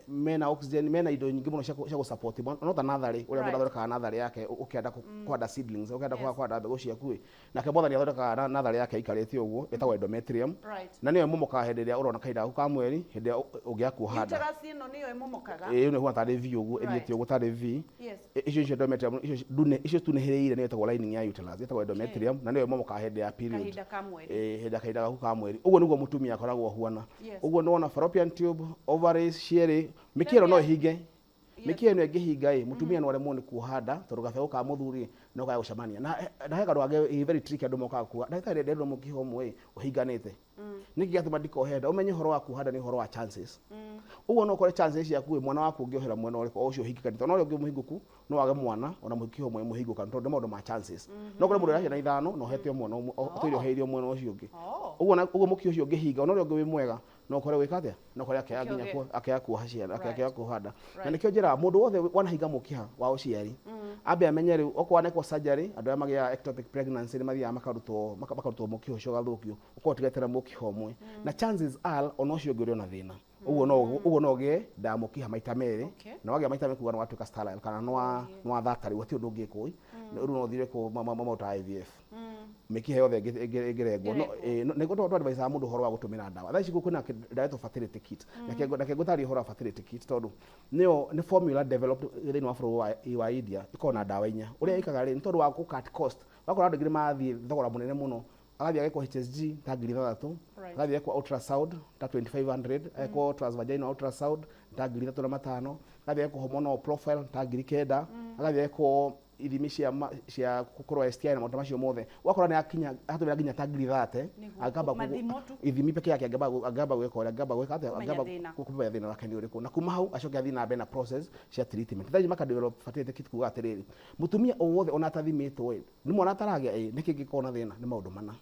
mena oxygen, mena indo nyingĩ mũno cia gũ support. No ta natharĩ, ũrĩa mũndũ athondekaga natharĩ yake, ũkĩenda kũhanda seedlings, ũkĩenda kũhanda mbegũ ciaku ĩ. Nake mwathani athondekaga natharĩ yake aikarĩte ũguo, ĩtagwo endometrium. Na nĩyo ĩmomokaga hĩndĩ ĩrĩa ũrona kahinda gaku ka mweri, hĩndĩ ĩrĩa ũngĩaga kuoha nda. Uterus ĩno nĩyo ĩmomokaga? Ĩĩ, ĩno ĩhuana tarĩ V ũguo, ĩthiĩte ũguo tarĩ V. Icio nĩcio endometrium, icio ndune, icio tunĩhĩrĩire nĩyo ĩtagwo lining ya uterus, ĩtagwo endometrium, na nĩyo ĩmomokaga hĩndĩ ya period. Kahinda ka mweri. Ĩĩ, hĩndĩ ya kahinda gaku ka mweri. Ũguo nĩguo mũtumia akoragwo ahuana. Ũguo nĩwona fallopian tube, ovaries cierĩ, mĩkiha ĩno no ĩhinge. Mĩkiha ĩno ĩngĩhinga ĩ, mũtumia no aremwo nĩ kuoha nda, tondũ gabegũ ka mũthuri no kaya gũcemania. Na he kaũndũ kangĩ very tricky andũ mokaga kuga, ndagĩtarĩ nderwo mũkiha ũmwe ĩ, ũhinganĩte. Nĩkĩ gĩatũma ndikohe nda? Ũmenye ũhoro wa kuoha nda nĩ ũhoro wa chances. Ũguo no ũkore chances ciaku ĩ, mwana waku ũngĩohera mwena ũrĩkũ, o ũcio ũhingĩkanĩte. Ona ũrĩa ũngĩ mũhingũku, no wage mwana, ona mũkiha ũmwe mũhingũkanu, tondũ nĩ maũndũ ma chances. No ũkore mũndũ ũrĩa ciana ithano, na ũhete o mwena ũmwe, ũtũire ũheirio mwena ũcio ũngĩ. Ũguo mũkiha ũcio ũngĩhinga, ona ũrĩa ũngĩ wĩ mwega, no ũkore gwĩka atĩa? No ũkore akĩaga nginya akĩaga kuoha ciana, akĩaga kuoha nda. Na nĩkĩo njĩraga mũndũ wothe wanahinga mũkiha wa ũciari, ambe amenye rĩu, okorwo anekwo surgery, andũ arĩa magĩaga ectopic pregnancy nĩ mathiaga makarutwo mũkiha ũcio ũgathũkio, ũkorwo ũtigĩte na mũkiha ũmwe. Na chances are ona ũcio ũngĩ ũrĩ ona thĩna. Ũguo no ũgĩe nda ya mũkiha maita merĩ, na wagĩa maita merĩ kuga nĩ watuĩka sterile kana nĩ wathata rĩu, hatirĩ ũndũ ũngĩkwo. Rĩu no ũthire kũ maũndũ ta IVF. Mĩkiha yothe ĩngĩrengwo. No, nĩguo tũ advise mũndũ ũhoro wa gũtũmĩra ndawa. Thaa ici kwĩna ndawa ĩtagwo fertility kit. Reke ngũtarĩrie ũhoro wa fertility kit tondũ nĩyo nĩ formula developed thĩinĩ wa bũrũri wa India, ĩkoragwo na ndawa inya. Ũrĩa ĩkaga rĩ, nĩ tondũ wa gũ cut cost. Ũgakora andũ aingĩ nĩ marathiĩ thogora mũnene mũno. Agathiĩ agekwo HSG ta ngiri ithathatũ, agathiĩ agekwo ultrasound ta 2500, agekwo transvaginal ultrasound ta ngiri ithatũ na matano, agathiĩ agekwo hormonal profile ta ngiri kenda, agathiĩ agekwo ithimi cia kũrora STI na maũndũ macio mothe. Ũgakora nĩ akinya, atũmĩra nginya ta ngiri thate, angĩamba Mathimo tu. ithimi peke yake, angĩamba gwĩka ũrĩa, angĩamba gwĩka atĩa, Kũmenya angĩamba thĩna. kũmenya thĩna wake nĩ ũrĩkũ. Na kuma hau acoke athiĩ na mbere na process cia treatment. Thaa ici maka develop fertility kit kuga atĩrĩrĩ, mũtumia o wothe ona atathimĩtwo ĩ, nĩ mwana ataragĩa ĩ, nĩkĩ kĩngĩkorwo na thĩna? Nĩ maũndũ mana.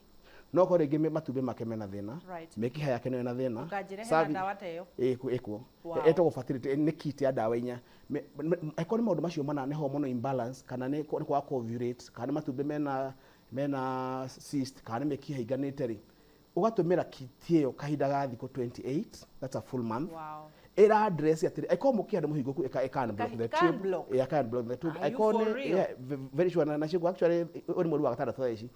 No korwo rĩngĩ matumbĩ make mena thĩna, mĩkiha yake nĩyo ĩna thĩna. Ũkanjĩra hena ndawa ta ĩyo? Ĩ, ĩkuo. Ĩtagwo fertility, nĩ kit ya ndawa inya. Angĩkorwo nĩ maũndũ macio mana, nĩ hormonal imbalance, kana nĩ kwaga ku-ovulate, kana nĩ matumbĩ mena cyst, kana nĩ mĩkiha ĩinganĩte rĩ, ũgatũmĩra kit ĩyo kahinda ga thikũ 28, that's a full month. Ĩra address atĩrĩ, angĩkorwo mũkiha nĩ mũhingũku, ĩka unblock the Ka tube. unblock? Yeah, ka unblock the tube. Are you Angĩkorwo for nĩ real? yeah, very sure na nacio actually ũyũ nĩ mweri wa gatandatũ thaa ici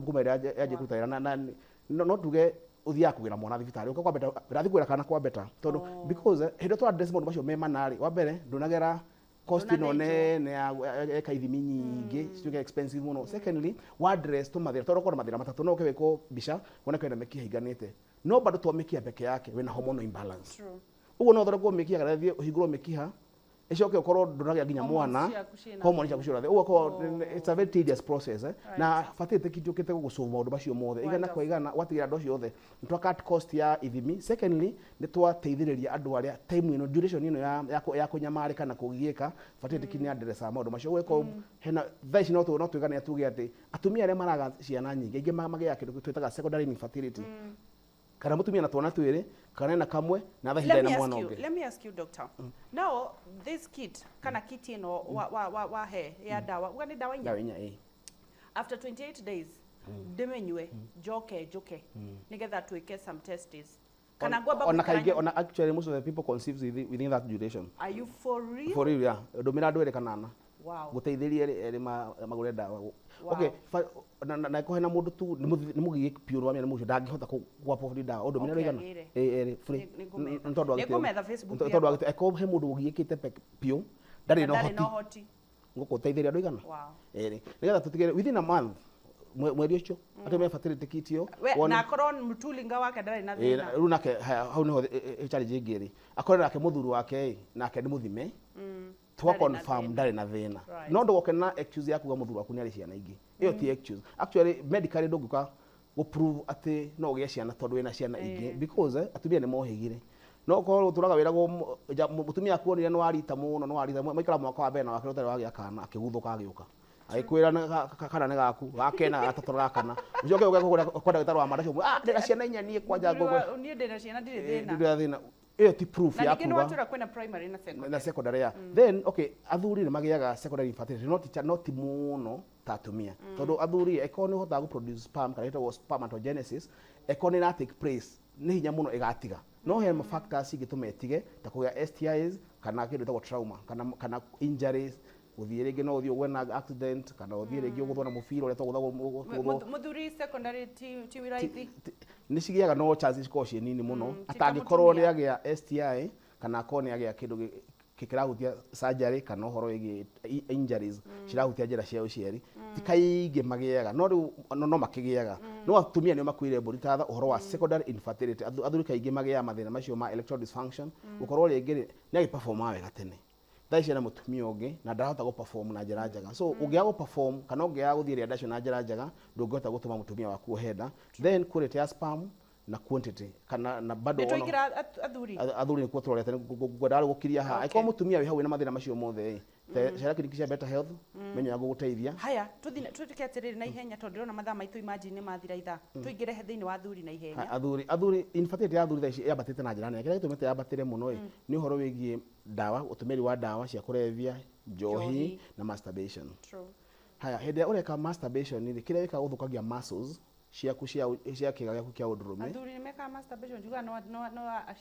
kuma ĩrĩa yanjie kũruta wĩra na no tuge ũthiaga kũgĩra mwana thibitarĩ ũka kwambeta ndathiĩ kwĩra kana kwambeta tondũ because hĩndĩ ĩrĩa tũ address maũndũ macio me mana rĩ, wa mbere ndũnagera cost ĩno Ndũnathĩnjwo. nene ya eka ithimi nyingĩ cituĩke expensive mũno. Secondly, wa address tũmathĩna tondũ ũkorwo na mathĩna matatũ, no ũke wĩkwo mbica wone kwĩna mĩkiha ĩinganĩte, no bado to mĩkiha peke yake, wĩna hormonal imbalance. Ũguo no ũthondekwo mĩkiha kana thiĩ ũhingũrwo mĩkiha ĩcoke ũkorwo ndũnagĩa nginya Hormones mwana, ciaku ciĩna hormone ciaku ciothe. Ũguo korwo it's a very tedious process, eh? Na fertility kit yũkĩte gũgũsolve maũndũ macio mothe igana kwa igana, ũgatigĩra andũ acio othe nĩ twa cut cost ya ithimi. Secondly, nĩ twateithĩrĩria andũ arĩa time ĩno, duration ĩno ya kũnyamarĩka na kũgiĩka. Fertility kit nĩ addressaga maũndũ macio. Ũguo ĩkorwo hena thaa ici no twĩgane tuge atĩ atumia arĩa maraga ciana nyingĩ aingĩ magĩaga kĩndũ twĩtaga secondary infertility, kana mũtumia na twana twĩrĩ kana ena kamwe na thaa ici Let ndarĩ me na ask mwana you, ũngĩ. let me ask you, doctor. Now, this kit, kana kit ĩno wa he ya dawa, uga nĩ dawa inya? Ndawa inya, ĩĩ. After 28 days, ndĩmĩnyue, njoke njũke, nĩgetha twĩke some tests. Kana ngwamba Ona gũikara kaingĩ ona actually most of the people conceives within that duration. Are you for real? For real, yeah. Ndũmĩra andũ erĩ kana ana gũteithĩria erĩ magũre ndawa. Okay, na ĩkorwo hena mũndũ tu nĩ mũgiĩku biũ nĩ wamenya nĩ mũcio ndangĩhota kũ afford ndawa, ũndũmĩre Okay, andũ aigana? agĩre. Ĩĩ, erĩ free. Nĩngũmetha. Nĩ tondũ wa gĩtĩo. Nĩngũmetha Facebook Nĩ tondũ wa gĩtĩo. Ĩkorwo he mũndũ ũgiĩkĩte biũ ndarĩ na Ndarĩ na ũhoti, ũhoti. ngũkũteithĩria andũ aigana? Erĩ, nĩgetha tũtigĩrĩre within a month, mweri ũcio atĩ me fertility kit ĩyo We, na akorwo mũtulinga wake ndarĩ na Ĩĩ, thĩna. rĩu nake haya, hau nĩho challenge ĩngĩ ĩrĩ, akorwo nake mũthuri wake ĩ nake nĩ mũthime twa Ndarĩ na confirm thĩna. ndarĩ na thĩna. No ndũgoke na excuse ya kuga mũthuri waku nĩ arĩ ciana ingĩ, ĩyo ti excuse. Actually, medically ndũngĩũka gũ prove atĩ no ũgĩe ciana tondũ wĩna ciana ingĩ, because atumia nĩ mohĩgire. No ũkorwo ũtũraga wĩragwo mũtumia akuonire nĩ warita mũno, nĩ warita maikara mwaka wa mbere na wake ũtarĩ wagĩa kana, akĩguthũka agĩũka agĩkwĩra kana nĩ gaku gakena gatatũ na gakana, ũcoke ũke kũgũra kwa ndagĩtarĩ wa mara ũcio, ah, ndĩna ciana inya niĩ kwanja Mũthuri ngũgũra. Niĩ ndĩna ciana, ndirĩ thĩna. Ndĩna thĩna, ĩyo ti proof Na ya ningĩ nĩ kuga watwĩra kwĩna primary na secondary. Na secondary, ya. Then okay, athuri nĩ magĩaga secondary infertility, no ti mũno ta atumia, tondũ athuri ĩkorwo nĩ ũhotaga gũ produce sperm kana ĩtagwo spermatogenesis, ĩkorwo nĩ ĩra take place, nĩ hinya mũno ĩgatiga. No he ma factors ingĩtũma ĩtige, ta kũgĩa STIs kana kĩndũ gĩtagwo trauma kana injuries, gũthiĩ rĩngĩ no ũthiĩ ũgwe na accident kana ũthiĩ rĩngĩ ũgũthwo na mũbira ũrĩa tũgũthagwo. Mũthuri secondary ti raithi. Nĩ cigĩaga, no chances cikoragwo ciĩ nini mũno. Ti ta Atangĩkorwo nĩ mũtumia. agĩa STI kana akorwo nĩ agĩa kĩndũ kĩrahutia surgery kana ũhoro wĩgiĩ injuries cirahutia njĩra cia ũciari, ti kaingĩ magĩaga, no rĩu no makĩgĩaga. No atumia nĩo makuire mbũri ta tha ũhoro wa secondary infertility. Athuri kaingĩ magĩaga mathĩna macio ma erectile dysfunction, gũkorwo rĩngĩ rĩ nĩ agĩperforma wega tene, thaa ici ena mũtumia ũngĩ na ndarahota gũ-perform na njĩra njega. So ũngĩaga gũ-perform kana ũngĩaga gũthiĩ rĩanda icio na njĩra njega, ndũngĩhota gũtũma mũtumia waku ohe nda. Then quality ya sperm na quantity kana na bado Nĩ twaingĩra athuri. Athuri nĩkuo tũrorete, ngwendaga rĩu gũkiria haha. Angĩkorwo mũtumia wĩ hau wĩna mathĩna macio mothe ĩ, cera kiriniki cia Better Health, menye ũrĩa ngũgũteithia. Haya, tũthiĩ tuĩke atĩrĩrĩ na ihenya, tondũ ndĩrona mathaa maitũ, imagine, nĩ mathira ithaa. Tũingĩre thĩinĩ wa athuri na ihenya. Athuri, infertility ya athuri thaa ici yambatĩte na njĩra nene. Kĩrĩa gĩtũmĩte yambatĩre mũno ĩ nĩ ũhoro wĩgiĩ ndawa, ũtũmĩri wa ndawa cia kũrebia, njohi Njohi. na masturbation. Haya, hĩndĩ ĩrĩa ũreka masturbation rĩ, kĩrĩa wĩkaga ũthũkagia muscles ciaku cia kĩga gĩaku kĩa ũndũrũme. Athuri nĩ mekaga masturbation? Njugaga no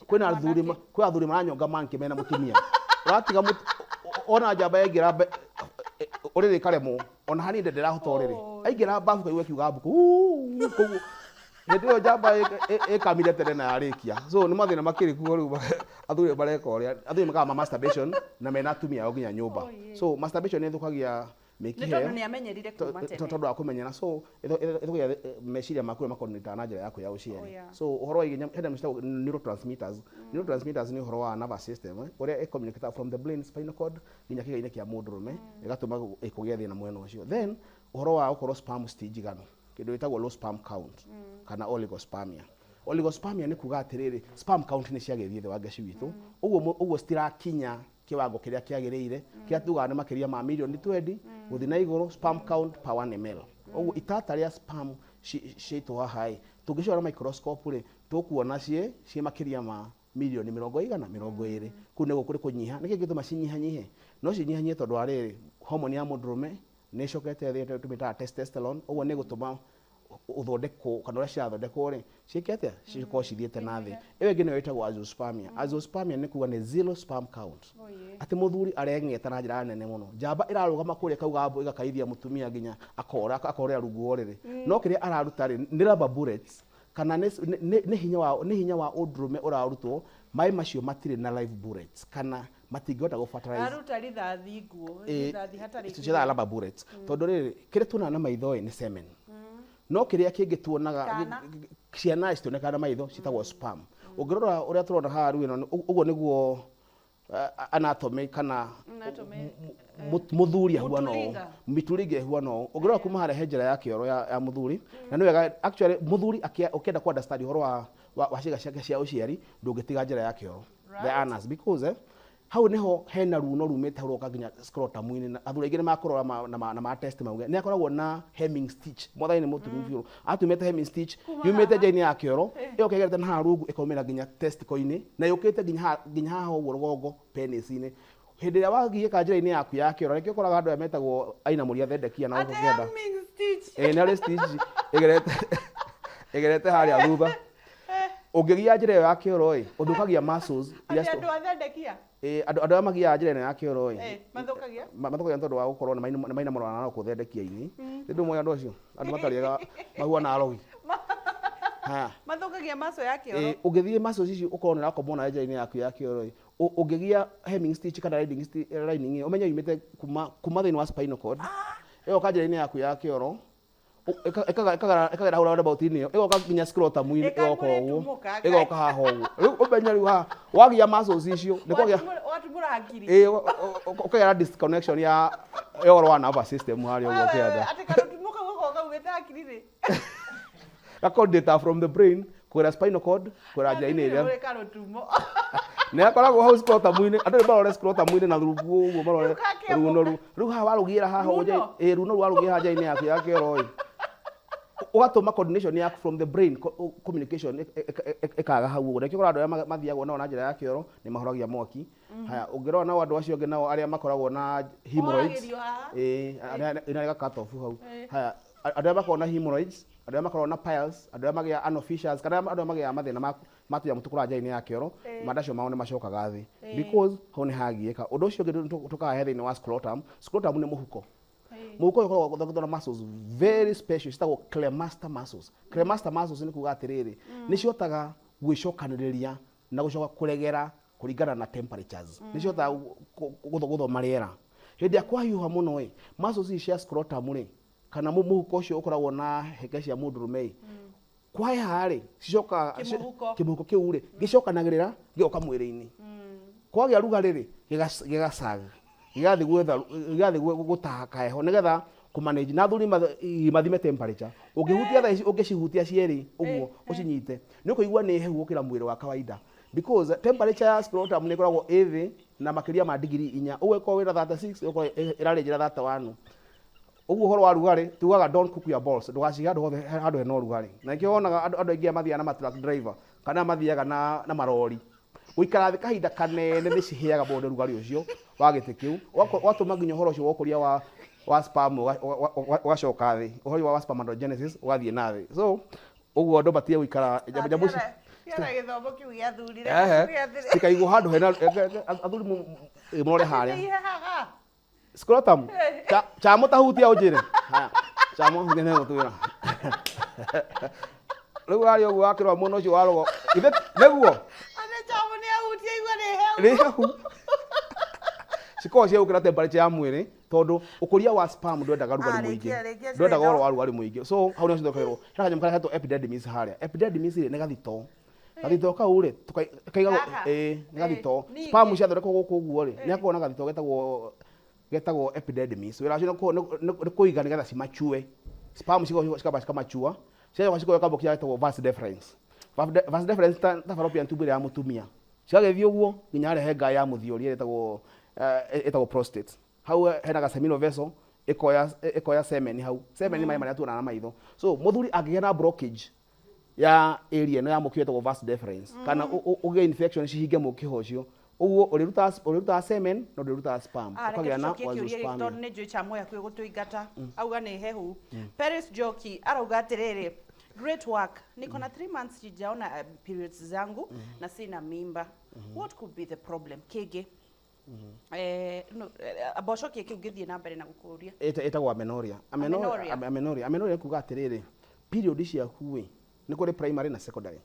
Kwĩna no athuri anake. Kwĩ athuri maranyonga manke mena mũtumia, ũratiga ona njamba yaingĩra ũrĩrĩ ĩkaremwo, ona hanini ndĩrahota ũrĩrĩ, aingĩra bafu kaigua kiuga mbuku "Uu", koguo hĩndĩ ĩyo njamba ĩkamire tene na yarĩkia. So nĩ mathĩna makĩrĩ kuo. Rĩu athuri mareka ũrĩa athuri mekaga ma masturbation na mena atumia ao nginya nyũmba. So masturbation nĩ ĩthũkagia Nĩ mĩkiha tondũ ĩyo. nĩ amenyerire kuma tene. Tondũ wa kũmenyera, so ĩthũkagia meciria maku ũrĩa makonektaga na njĩra yaku ya ũciari. So ũhoro wa hena ciĩtagwo neurotransmitters. Neurotransmitters nĩ ũhoro wa nervous system, ũrĩa ĩcommunicate from the brain, spinal cord, nginya kĩga-inĩ kĩa mũndũrũme, ĩgatũma kũgĩe thĩna mwena ũcio. Then ũhoro wa gũkorwo sperm ti njiganu, kĩndũ gĩtagwo low sperm count kana oligospermia. Oligospermia nĩ kuga atĩrĩrĩ, sperm count nĩ ciagĩthiĩ thĩ wa ngeci witũ ũguo, ũguo citirakinya kĩwango kĩrĩa kĩagĩrĩire, kĩrĩa tugaga nĩ makĩria ma mirioni 20 gũthiĩ na igũrũ sperm count per 1 ml. Ũguo itata rĩa sperm ciitũ haha ĩ, tũngĩciora na microscope rĩ, tũkuona ciĩ makĩria ma mirioni mĩrongo igana 20. Kũu nĩguo kũrĩ kũnyiha. Nĩkĩ gĩtũma cinyihanyihe? No cinyihanyihe tondũ wa rĩrĩ, hormone ya mũndũrũme nĩ ĩcokete thĩ, tũmĩtaga testosterone. Ũguo nĩ gũtũma Ũthondekwo kana ũrĩa cirathondekwo rĩ, ciĩke atĩa, cikorwo cithiĩte na thĩ. Ĩyo ĩngĩ nĩyo ĩtagwo azoospermia. Azoospermia nĩ kuga nĩ zero sperm count, atĩ mũthuri areng'eta na njĩra nene mũno, njamba ĩrarũgama kũrĩa ĩkauga mbu, ĩgakaithia mũtumia nginya akora, akorera rungu wa ũrĩrĩ, no kĩrĩa araruta rĩ nĩ rubber bullets, kana nĩ hinya wa ũndũrũme ũrarutwo. Maĩ macio matirĩ na live bullets kana matingĩhota gũ fertilize. Aruta rithathi nguo. Rithathi hatarĩ. Ciĩtaga rubber bullets, tondũ rĩrĩ, kĩrĩa tuonaga na maitho ĩ nĩ semen, no kĩrĩa kĩngĩ tuonaga Kana. Ciana citionekaga na maitho, ciĩtagwo sperm. Ũngĩrora ũrĩa tũrona haha rĩu, ĩno ũguo nĩguo anatomy kana Anatomy, mũthuri ahuana ũũ. Mũturinga. Mituringa ĩhuana ũũ. Ũngĩrora kuma harĩa he njĩra ya kĩoro ya mũthuri, na nĩ wega actually mũthuri ũkĩenda ku understand ũhoro wa ciĩga ciake cia ũciari, ndũngĩtiga njĩra ya kĩoro, the anus, because hau niho hena runo rumĩte hau rũgoka nginya scrotum-inĩ. Na athuri aingĩ nĩ makũrora na ma test mauge nĩ akoragwo na hemming stitch. Mwathani nĩ mũtumi biũ, atumĩte hemming stitch yumĩte njĩra-inĩ ya kĩoro, ĩyo kĩgerete na haha rungu, ĩkaumĩra nginya testicle-inĩ, na yũkĩte nginya haha ũguo rũgongo penis-inĩ. Hĩndĩ ĩrĩa wagiĩka njĩra-inĩ yaku ya kĩoro, nĩkĩo ũkoraga andũ aya metagwo ainamũria thendekia na Atĩ gũkũ kĩanda. hemming stitch. Ĩĩ, nĩ arĩ stitch ĩgerete harĩa thutha. Ũngĩgia njĩra ĩyo ya kĩoro ĩ, ũthũkagia muscles iria Atĩ andũ athendekia. Ĩĩ, andũ arĩa magiaga njĩra ĩno ya kĩoro ĩ, Mathũkagia. Mathũkagia nĩ tondũ wa gũkorwo nĩ mainamũrana na gũkũthendekia-inĩ. Nĩ ndũmwe andũ acio, andũ matarĩaga mahuana arogi. Haya. Mathũkagia maco ya kĩoro. Ĩĩ, ũngĩthiĩ muscles ici ũkorwo nĩ ũrakomwo nayo njĩra-inĩ yaku ya kĩoro ĩ, ũngĩgia hemming stitch kana lining ĩ, ũmenye yumĩte kuma thĩinĩ wa spinal cord, ĩgoka njĩra-inĩ yaku ya kĩoro, ĩkagera hau roundabout-inĩ ĩyo, ĩgoka nginya scrotum-inĩ, ĩgoka ũguo, Ĩkamũrĩtumũka. ĩgoka haha ũguo. Rĩu ũmenye rĩu haha wagia muscles icio nĩ kwagĩa Watumũra hakiri. Ĩĩ, ũkagĩa na disconnection ya ũhoro wa nervous system harĩa ũguo kĩanda. Atĩ karũtumo kau gakoragwo gaumĩte hakiri-inĩ. Ga from the brain kũgera spinal cord, kũgera njĩra-inĩ ĩrĩa Ũrĩ karũtumo. Nĩ akoragwo hau scrotum-inĩ. Andũ nĩ marore scrotum-inĩ na rungu ũguo, marore Rĩu gakĩamũka. Runo rũu rĩu haha warũgĩra haha ũguo Runo? Ĩĩ, runo rũu warũgĩra haha njĩra-inĩ yaku ya kĩoro ĩ, ũgatũma coordination yaku from the brain communication ĩkaga hau ũguo. Nĩkĩo ũkoraga andũ arĩa mathiagwo nao na njĩra ya kĩoro nĩ mahoragia mwaki. Haya, ũngĩrora nao andũ acio angĩ nao arĩa makoragwo na hemorrhoids. Ũhoragĩrio haha. Ĩĩ, arĩa ĩna ga cut off hau. Haya, andũ arĩa makoragwo na hemorrhoids, andũ arĩa makoragwo na piles, andũ arĩa magĩa anal fissures, kana andũ arĩa magĩaga mathĩna ma tũnyamũ tũkũraga njĩra-inĩ ya kĩoro, manda acio mao nĩ macokaga thĩ because hau nĩ hagiĩka. Ũndũ ũcio ũngĩ tũkahe thĩinĩ wa scrotum. Scrotum nĩ mũhuko. Mũhuko ũyũ ũkoragwo ũthondeketwo na muscles very special citagwo cremaster muscles. Cremaster muscles nĩ kuga atĩrĩrĩ, nĩ cihotaga gwĩcokanĩrĩria na gũcoka kũregera kũringana na temperatures. Nĩ cihotaga gũthoma rĩera. Hĩndĩ ĩrĩa kwahiũha mũno ĩ, muscles ici cia scrotum rĩ, kana mũhuko ũcio ũkoragwo na heke cia mũndũrũme ĩ, kwaheha rĩ, cicokaga Kĩmũhuko. Kĩmũhuko kĩu rĩ, gĩcokanagĩrĩra gĩgoka mwĩrĩ-inĩ. Kwagĩa rugarĩ rĩ, gĩgacaga, gĩgathiĩ gwetha, gĩgathiĩ gũtaha kaheho nĩgetha kũmanage. Na athuri mathime temperature. Ũngĩhutia thaa ici, ũngĩcihutia cierĩ ũguo ũcinyite, nĩ ũkũigua nĩ hehu gũkĩra mwĩrĩ wa kawaida, because temperature ya scrotum nĩ ĩkoragwo ĩ thĩ na makĩria ma digiri 4. Ũguo ĩkorwo wĩna 36, ĩgũkorwo ĩrarĩ njĩra 31 ũguo. Ũhoro wa rugarĩ tugaga, don't cook your balls, ndũgacige handũ hothe handũ hena ũrugarĩ. Na nĩkĩo wonaga andũ aingĩ arĩa mathiaga na ma truck driver kana mathiaga na marori, gũikara thĩ kahinda kanene nĩ cihĩaga mũno nĩ rugarĩ ũcio wa gĩtĩ kĩu. Ũgatũma nginya ũhoro ũcio wa ũkũria wa sperm ũgacoka thĩ, ũhoro wa spermatogenesis ũgathiĩ na thĩ. So ũguo andũ matige gũikara nyamũ ici. Tiara gĩthomo kĩu gĩathurire. Cikaigwo handũ hena athuri mũrore harĩa Ihehaga. Scrotum. Chamo tahutia ũnjĩre. Haya. Chamo hutia nĩ gũtwĩra. Rĩu harĩa ũguo wakĩrora mwena ũcio wa rũgo. Ithe nĩguo. Atĩ chamo nĩ ahutia igua nĩ hehu. Nĩ hehu. Cikoragwo cia gũkĩra temperature ya mwĩrĩ tondũ ũkũria wa sperm ndwendaga rugarĩ Ah, mũingĩ. rĩkia, rĩkia. Ndwendaga Ciĩko. ũhoro wa rugarĩ mũingĩ. So hau nĩho cithondekagĩrwo. Hena kanyamũ karĩa getagwo epididymis harĩa. Epididymis rĩ, nĩ gathito. Gathito kau rĩ, kaigagwo Gaka? Ĩĩ, nĩ gathito. Ningĩ. Sperm ciathondekwo gũkũ ũguo rĩ, nĩ hakoragwo na gathito getagwo epididymis. Wĩra wacio nĩ kũiga nĩgetha cimachue. Sperm cikamba cikamachua, cigacoka cikoya kamũkĩa getagwo vas deferens. Vas deferens ta fallopian tube ĩrĩa ya mũtumia. Cigagĩthiĩ ũguo nginya harĩa he ngaĩ ya mũthiori ĩrĩa ĩtagwo prostate. Hau hena ga seminal vessel, ĩkoya semen hau. Semen nĩ maĩ marĩa tuonaga na maitho. So mũthuri angĩgĩa na blockage ya area ĩno ya mũkiha ĩtagwo vas deferens, kana ũgĩe infection cihinge mũkiha ũcio. Ũguo ũrĩrutaga semen no ndũrĩrutaga sperm. Ah, reke Ũkagĩa na tũcokie kĩũria gĩkĩ azoospermia. tondũ nĩ njũĩ cha moya kwĩ gũtũingata auga nĩ hehu. Paris Joki arauga atĩrĩrĩ, "Great work, niko na 3 months sijaona periods zangu na sina mimba. What could be the problem?" Kĩngĩ no, amba ũcokie kĩu ngĩthiĩ na mbere na gũkũria. Ĩtagwo amenorrhea. Amenorrhea. Amenorrhea nĩ kuga atĩrĩrĩ, period ciaku ĩ nĩ kũrĩ primary na secondary.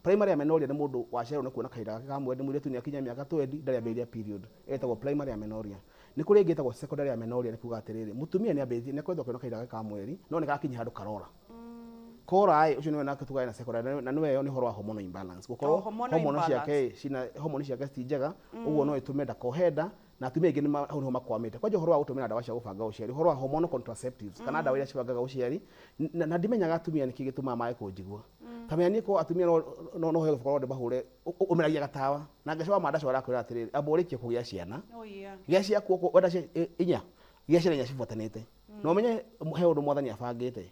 Primary amenorrhea nĩ mũndũ waciarwo nĩ kuona kahinda gake ka mweri, nĩ mũirĩtu nĩ akinya mĩaka 20 ndarĩ ambĩrĩria period, ĩtagwo primary amenorrhea. Nĩ kũrĩ ĩngĩ ĩtagwo secondary amenorrhea, nĩ kuga atĩrĩrĩ, mũtumia nĩ ambĩrĩtie, nĩ akoretwo akĩona kahinda gake ka mweri no nĩ garakinya handũ karora kora ĩ, ũcio nĩwe nake tugaga na secondary, na nĩwe ĩyo nĩ ũhoro wa hormonal imbalance, gũkorwo Oh, hormonal hormone imbalance. ciake ĩ, cina hormone ciake ti njega, ũguo no ĩtũme ndakohe nda, na atumia aingĩ hau nĩho makwamĩte kwanja ũhoro wa gũtũmĩra ndawa cia gũbanga ũciari, ũhoro wa hormonal contraceptives kana ndawa iria cibangaga ũciari. Na ndimenyaga atumia nĩkĩ gĩtũmaga mage kũnjigua. Ta menya niĩ ko atumia no heo gĩboko no ndĩmahũre, ũmeragia gatawa na ngeco wa mandaco arakwĩra atĩrĩrĩ, amba ũrĩkie kũgĩa ciana. Oh, yeah. Gĩa ciaku okorwo wenda inya, gĩa ciana inya cibuatanĩte na ũmenye he ũndũ mwathani abangĩte.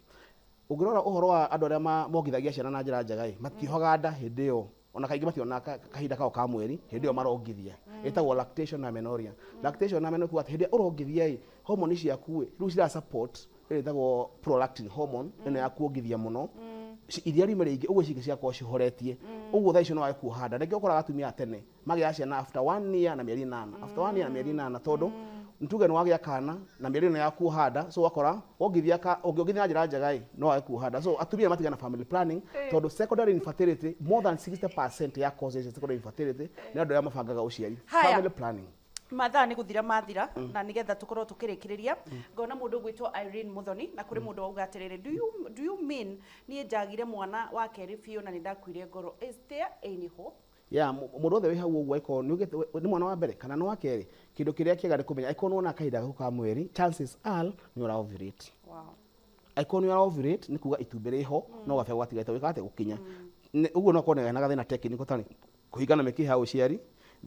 Ũngĩrora ũhoro wa andũ arĩa mongithagia ciana na njĩra njega ĩ, matiohaga nda hĩndĩ ĩyo, ona kaingĩ mationaga kahinda kao ka mweri hĩndĩ ĩyo marongithia. Ĩtagwo lactation amenorrhea. Lactation amenorrhea kuga atĩ hĩndĩ ĩrĩa ũrongithia ĩ, hormone ciaku ĩ rĩu cira support ĩrĩa ĩtagwo prolactin hormone ĩno ya kuongithia mũno. Iria riume rĩingĩ ũguo cingĩ cigakorwo cihoretie, ũguo thaa icio no wage kuoha nda. Nĩkĩo ũkoraga atumia a tene magĩaga ciana after 1 year na mĩeri 8, after 1 year na mĩeri 8, tondũ nĩtuge nĩ wagĩa kana na mĩeri ĩno ya kuoha nda, so wakora wongithia ka ũngĩongithia na njĩra njega ĩ no wage kuoha nda. So atumia matigana family planning tondũ secondary infertility, more than 60% ya causes ya secondary infertility nĩ andũ arĩa mabangaga ũciari. Haya. Family planning. Mathaa nĩ gũthira mathira, na nĩgetha tũkorwo tũkĩrĩkĩrĩria, ngona mũndũ ũgwĩtwo Irene Muthoni, na kũrĩ mũndũ wauga atĩrĩrĩ, do you mean niĩ njagire mwana wa kerĩ biũ na nĩ ndakuire ngoro? Is there any hope?" Ya mũndũ wothe wĩ hau ũguo, angĩkorwo nĩ mwana wa mbere kana nĩ wa kerĩ, kĩndũ kĩrĩa kĩega nĩ kũmenya angĩkorwo nĩ wona kahinda gaku ka mweri, chances are nĩ ũra ovulate. Angĩkorwo nĩ ũra ovulate nĩ kuga itumbĩ rĩho no gabegũ gatigaite gwĩka atĩa, gũkinya. Ũguo no korwo na gathĩna technical tarĩ kũhingana mĩkiha ya ũciari.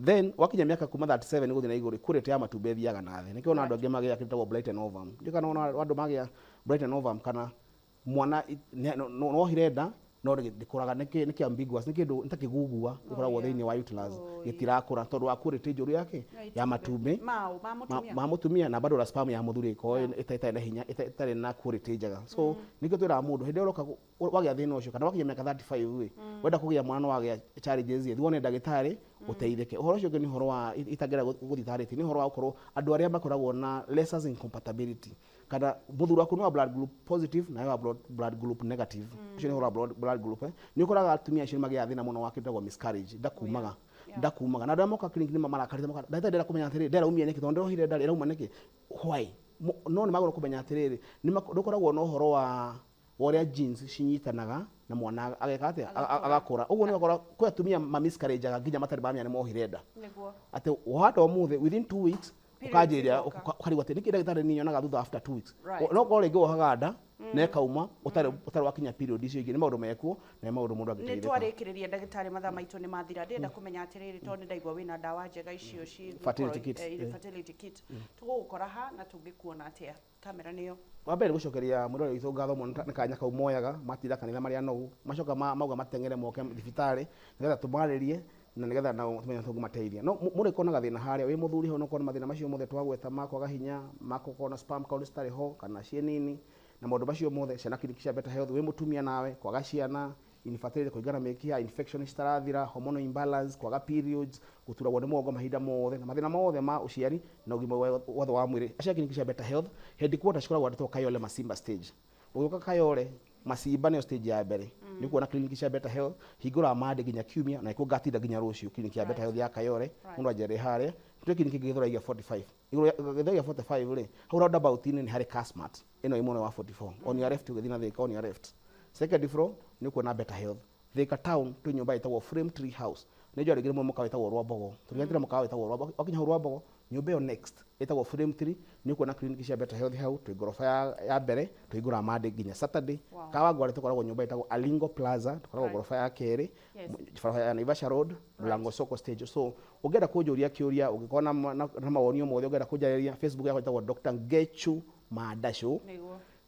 Then wakinya mĩaka kuma 37 gũthiĩ na igũrũ, quality ya matumbĩ ĩthiaga na thĩ. Nĩkĩo ona andũ aingĩ magĩa kĩndũ gĩtagwo blighted ovum. Ndiũĩ kana wona andũ magĩa blighted ovum kana mwana no wohire nda no ndĩkũraga, nĩ ambiguous, nĩ kĩndũ nĩ ta kĩgugua gĩkoragwo thĩinĩ wa uterus, gĩtirakũra tondũ wa quality njũru yake ya matumbĩ Mao ma mũtumia. Ma mũtumia, na bado na sperm ya mũthuri ĩkorwo ĩtarĩ na hinya, ĩtarĩ na quality njega. So nĩkĩo twĩraga mũndũ hĩndĩ ĩrĩa ũroka wagĩa thĩna ũcio kana wakinya mĩaka 35 ĩ, wenda kũgĩa mwana no wagĩa challenges ĩ, thiĩ wone ndagĩtarĩ ũteithĩke. Ũhoro ũcio ũngĩ nĩ ũhoro wa itangĩenda gũthiĩ tarĩtie, nĩ ũhoro wa gũkorwo andũ arĩa makoragwo na rhesus incompatibility, kana mũthuri waku nĩ wa blood group positive na wa blood group negative. Ũcio nĩ ũhoro wa blood group. Nĩ ũkoraga atumia acio nĩ magĩaga thĩna mũno wa kĩndũ gĩtagwo miscarriage, ndakumaga ndakumaga, na andũ arĩa moka clinic nĩ marakarĩte moka, "Ndagĩtarĩ, ndĩrenda kũmenya atĩrĩrĩ, ndĩraumia nĩkĩ? Tondũ ndĩrohire nda ĩrauma nĩkĩ? Why?" No nĩ magũrũ kũmenya atĩrĩrĩ, nĩ ndũkoragwo na ũhoro wa ũrĩa genes cinyitanaga na mwana ageka atĩa, agakũra. Ũguo nĩ ũgakora kwĩ atumia ma miscarriage nginya matarĩ mamenya nĩ mohire nda. Atĩ wahanda ũmũthĩ, within 2 weeks Periods ũkanjĩrĩria igoka. ũkarigwo atĩ nĩkĩ ndagĩtarĩ niĩ nyonaga thutha after 2 weeks. No korwo rĩngĩ wohaga nda na ĩkauma ũtarĩ wakinya period icio ingĩ. Nĩ maũndũ mekuo na nĩ maũndũ mũndũ Nĩ angĩteithĩka. Twarĩkĩrĩria, ndagĩtarĩ, mathaa maitũ nĩ mathira. Ndĩrenda kũmenya atĩrĩrĩ, tondũ nĩ ndaigua wĩna ndawa njega icio ci Fertility kit, fertility kit, tũgũgũkora ha na tũngĩkuona atĩa? Kamera nĩyo. Wa mbere nĩ gũcokeria mwĩrore witũ ngatho mũno nĩ kanya kau moyaga matinda kanitha marĩ anogu, macoka mauga mateng'ere moke thibitarĩ nĩgetha tũmarĩrie na nĩgetha nao tũmenye tũngĩmateithia. No mũndũ angĩkorwo na gathĩna harĩa wĩ mũthuri hau, no ũkorwo na mathĩna macio mothe twagweta, ma kwaga hinya, ma gũkorwo na sperm count citarĩ ho kana ciĩ nini na maũndũ macio mothe, ciana clinic cia Better Health. Wĩ mũtumia nawe, kwaga ciana, infertility, kũingana mĩkiha, infection citarathira, hormonal imbalance, kwaga periods, gũturagwo nĩ mũgongo mahinda mothe na mathĩna mothe ma ũciari na ũgima wothe wa mwĩrĩ, acia clinic cia Better Health headquarters cikoragwo andĩtwo Kayole Masimba stage. Ũgĩũka Kayole Masimba nĩyo stage ya mbere, nĩ kuona clinic cia Better Health hingũraga Monday nginya Kiumia, na nĩkuo ngatinda nginya rũciũ. Clinic ya Better Health ya Kayole, mũndũ anjerere harĩa twĩ clinic ĩngĩ Gĩthũrai 45. Igũrũ Gĩthũrai 45 rĩ, hau roundabout-inĩ nĩ harĩ Kasmart ĩno ĩ mwena wa 44, on your left, ũgĩthiĩ na Thika, on your left, second floor, nĩ ũkuona Better Health. Thika town twĩ nyũmba ĩtagwo Frame Tree House. Nĩ njũĩ andũ aingĩ nĩ mũkawa wĩtagwo Rwambogo, tũriganĩte na mũkawa wĩtagwo Rwambogo. Wakinya hau Rwambogo, nyũmba ĩyo next ĩtagwo Frame Tree, nĩ ũkuona clinic cia Better Health hau. Twĩ ngoroba ya mbere, tũhingũraga Monday nginya Saturday. Kawangware tũkoragwo nyũmba ĩtagwo Alingo Plaza, tũkoragwo ngoroba ya kerĩ, barabara ya Naivasha Road, Mlango Soko stage. So ũngĩenda kũnjũria kĩũria, ũngĩkorwo na mawoni o mothe ũngĩenda kũnjarĩria, Facebook yakwa ĩtagwo Dr. Ngechu Mandashu.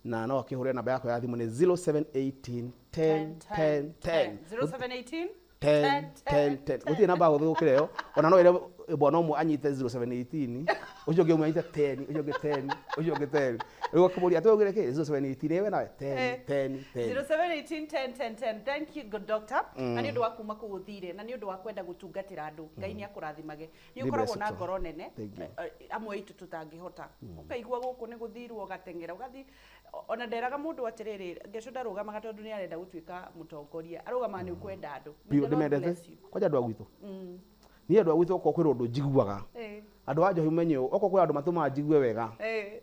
Na no akĩhũrĩre namba yakwa ya thimũ nĩ 0718 10 10 10. 0718 10 10 10. Gũtirĩ namba hũthũ gũkĩra ĩyo. Ona no ĩre Bwana ũmwe anyite 0718, ũcio ũngĩ ũmwe anyite 10, ũcio ũngĩ 10, ũcio ũngĩ 10. Rĩu akĩmũria atĩ ũgire kĩ 0718, we nawe 10, 10, 10. 0718 10 10 10. Thank you, good doctor, na nĩ ũndũ wa kuma kũu ũthire na nĩ ũndũ wa kwenda gũtungatĩra andũ. Ngai nĩ akũrathimage. Nĩ Be ũkoragwo blessed, na sir. ngoro nene. Thank you. Amwe aitũ tũtangĩhota. Ũkaigua gũkũ nĩ gũthirwo, ũgateng'era ũgathiĩ. Ona nderaga mũndũ atĩrĩrĩ, Ngeco ndarũgamaga tondũ nĩ arenda gũtuĩka mũtongoria, arũgamaga nĩ ũkwenda andũ. May Biũ the Lord ndĩmendete. bless you. Kwanja andũ a gwitũ, niĩ andũ a gwitũ, okorwo kwĩna ũndũ njiguaga, andũ a njohi menye ũũ, okorwo kwĩ andũ matũmaga njigue wega.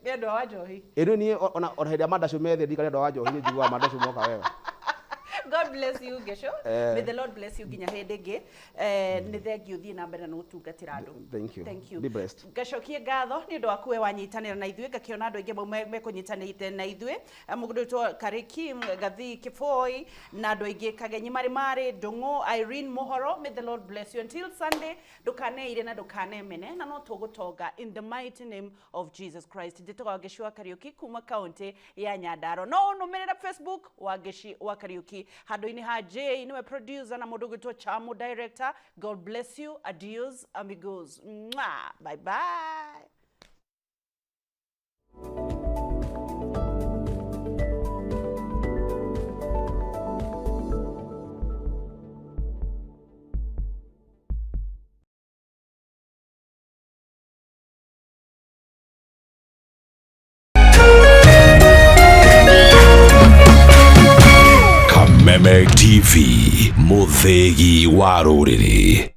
Nĩ andũ a Wanjohi. Ĩrĩ niĩ ona hĩndĩ ya mandacũ methĩ ndikari andũ a njohi, nĩ njiguaga mandacũ moka wega. God bless you, Ngeco. Eh. May the Lord bless you nginya hĩndĩ ĩngĩ. Nĩ thengiũ, thiĩ na mbere na gũtungatĩra andũ. Thank you. Thank you. Be blessed. Ngacokie ngatho nĩ ũndũ wa kuwe wanyitanĩra na ithuĩ. Ngakĩona andũ aingĩ mekũnyitanĩte na ithuĩ. Mũndũ wĩtwo Kariki Gathii Kĩboi na andũ aingĩ, Kagenyi Marĩ Marĩ Ndũng'ũ, Irene Mũhoro. May the Lord bless you until Sunday. Ndũkaneire na ndũkanemene, na no tũgũtonga in the mighty name of Jesus Christ. Njĩtagwo Wangeci wa Kariũki kuma kaunti ya Nyandarua. No ũnũmĩrĩre Facebook, Wangeci wa Kariũki. Handũ-inĩ ha J nĩwe producer na mũndũ ũgwĩtwo Chamu director. God bless you. Adios amigos. Mwah. Bye bye. Kameme TV, mũthĩgi wa rũrĩrĩ.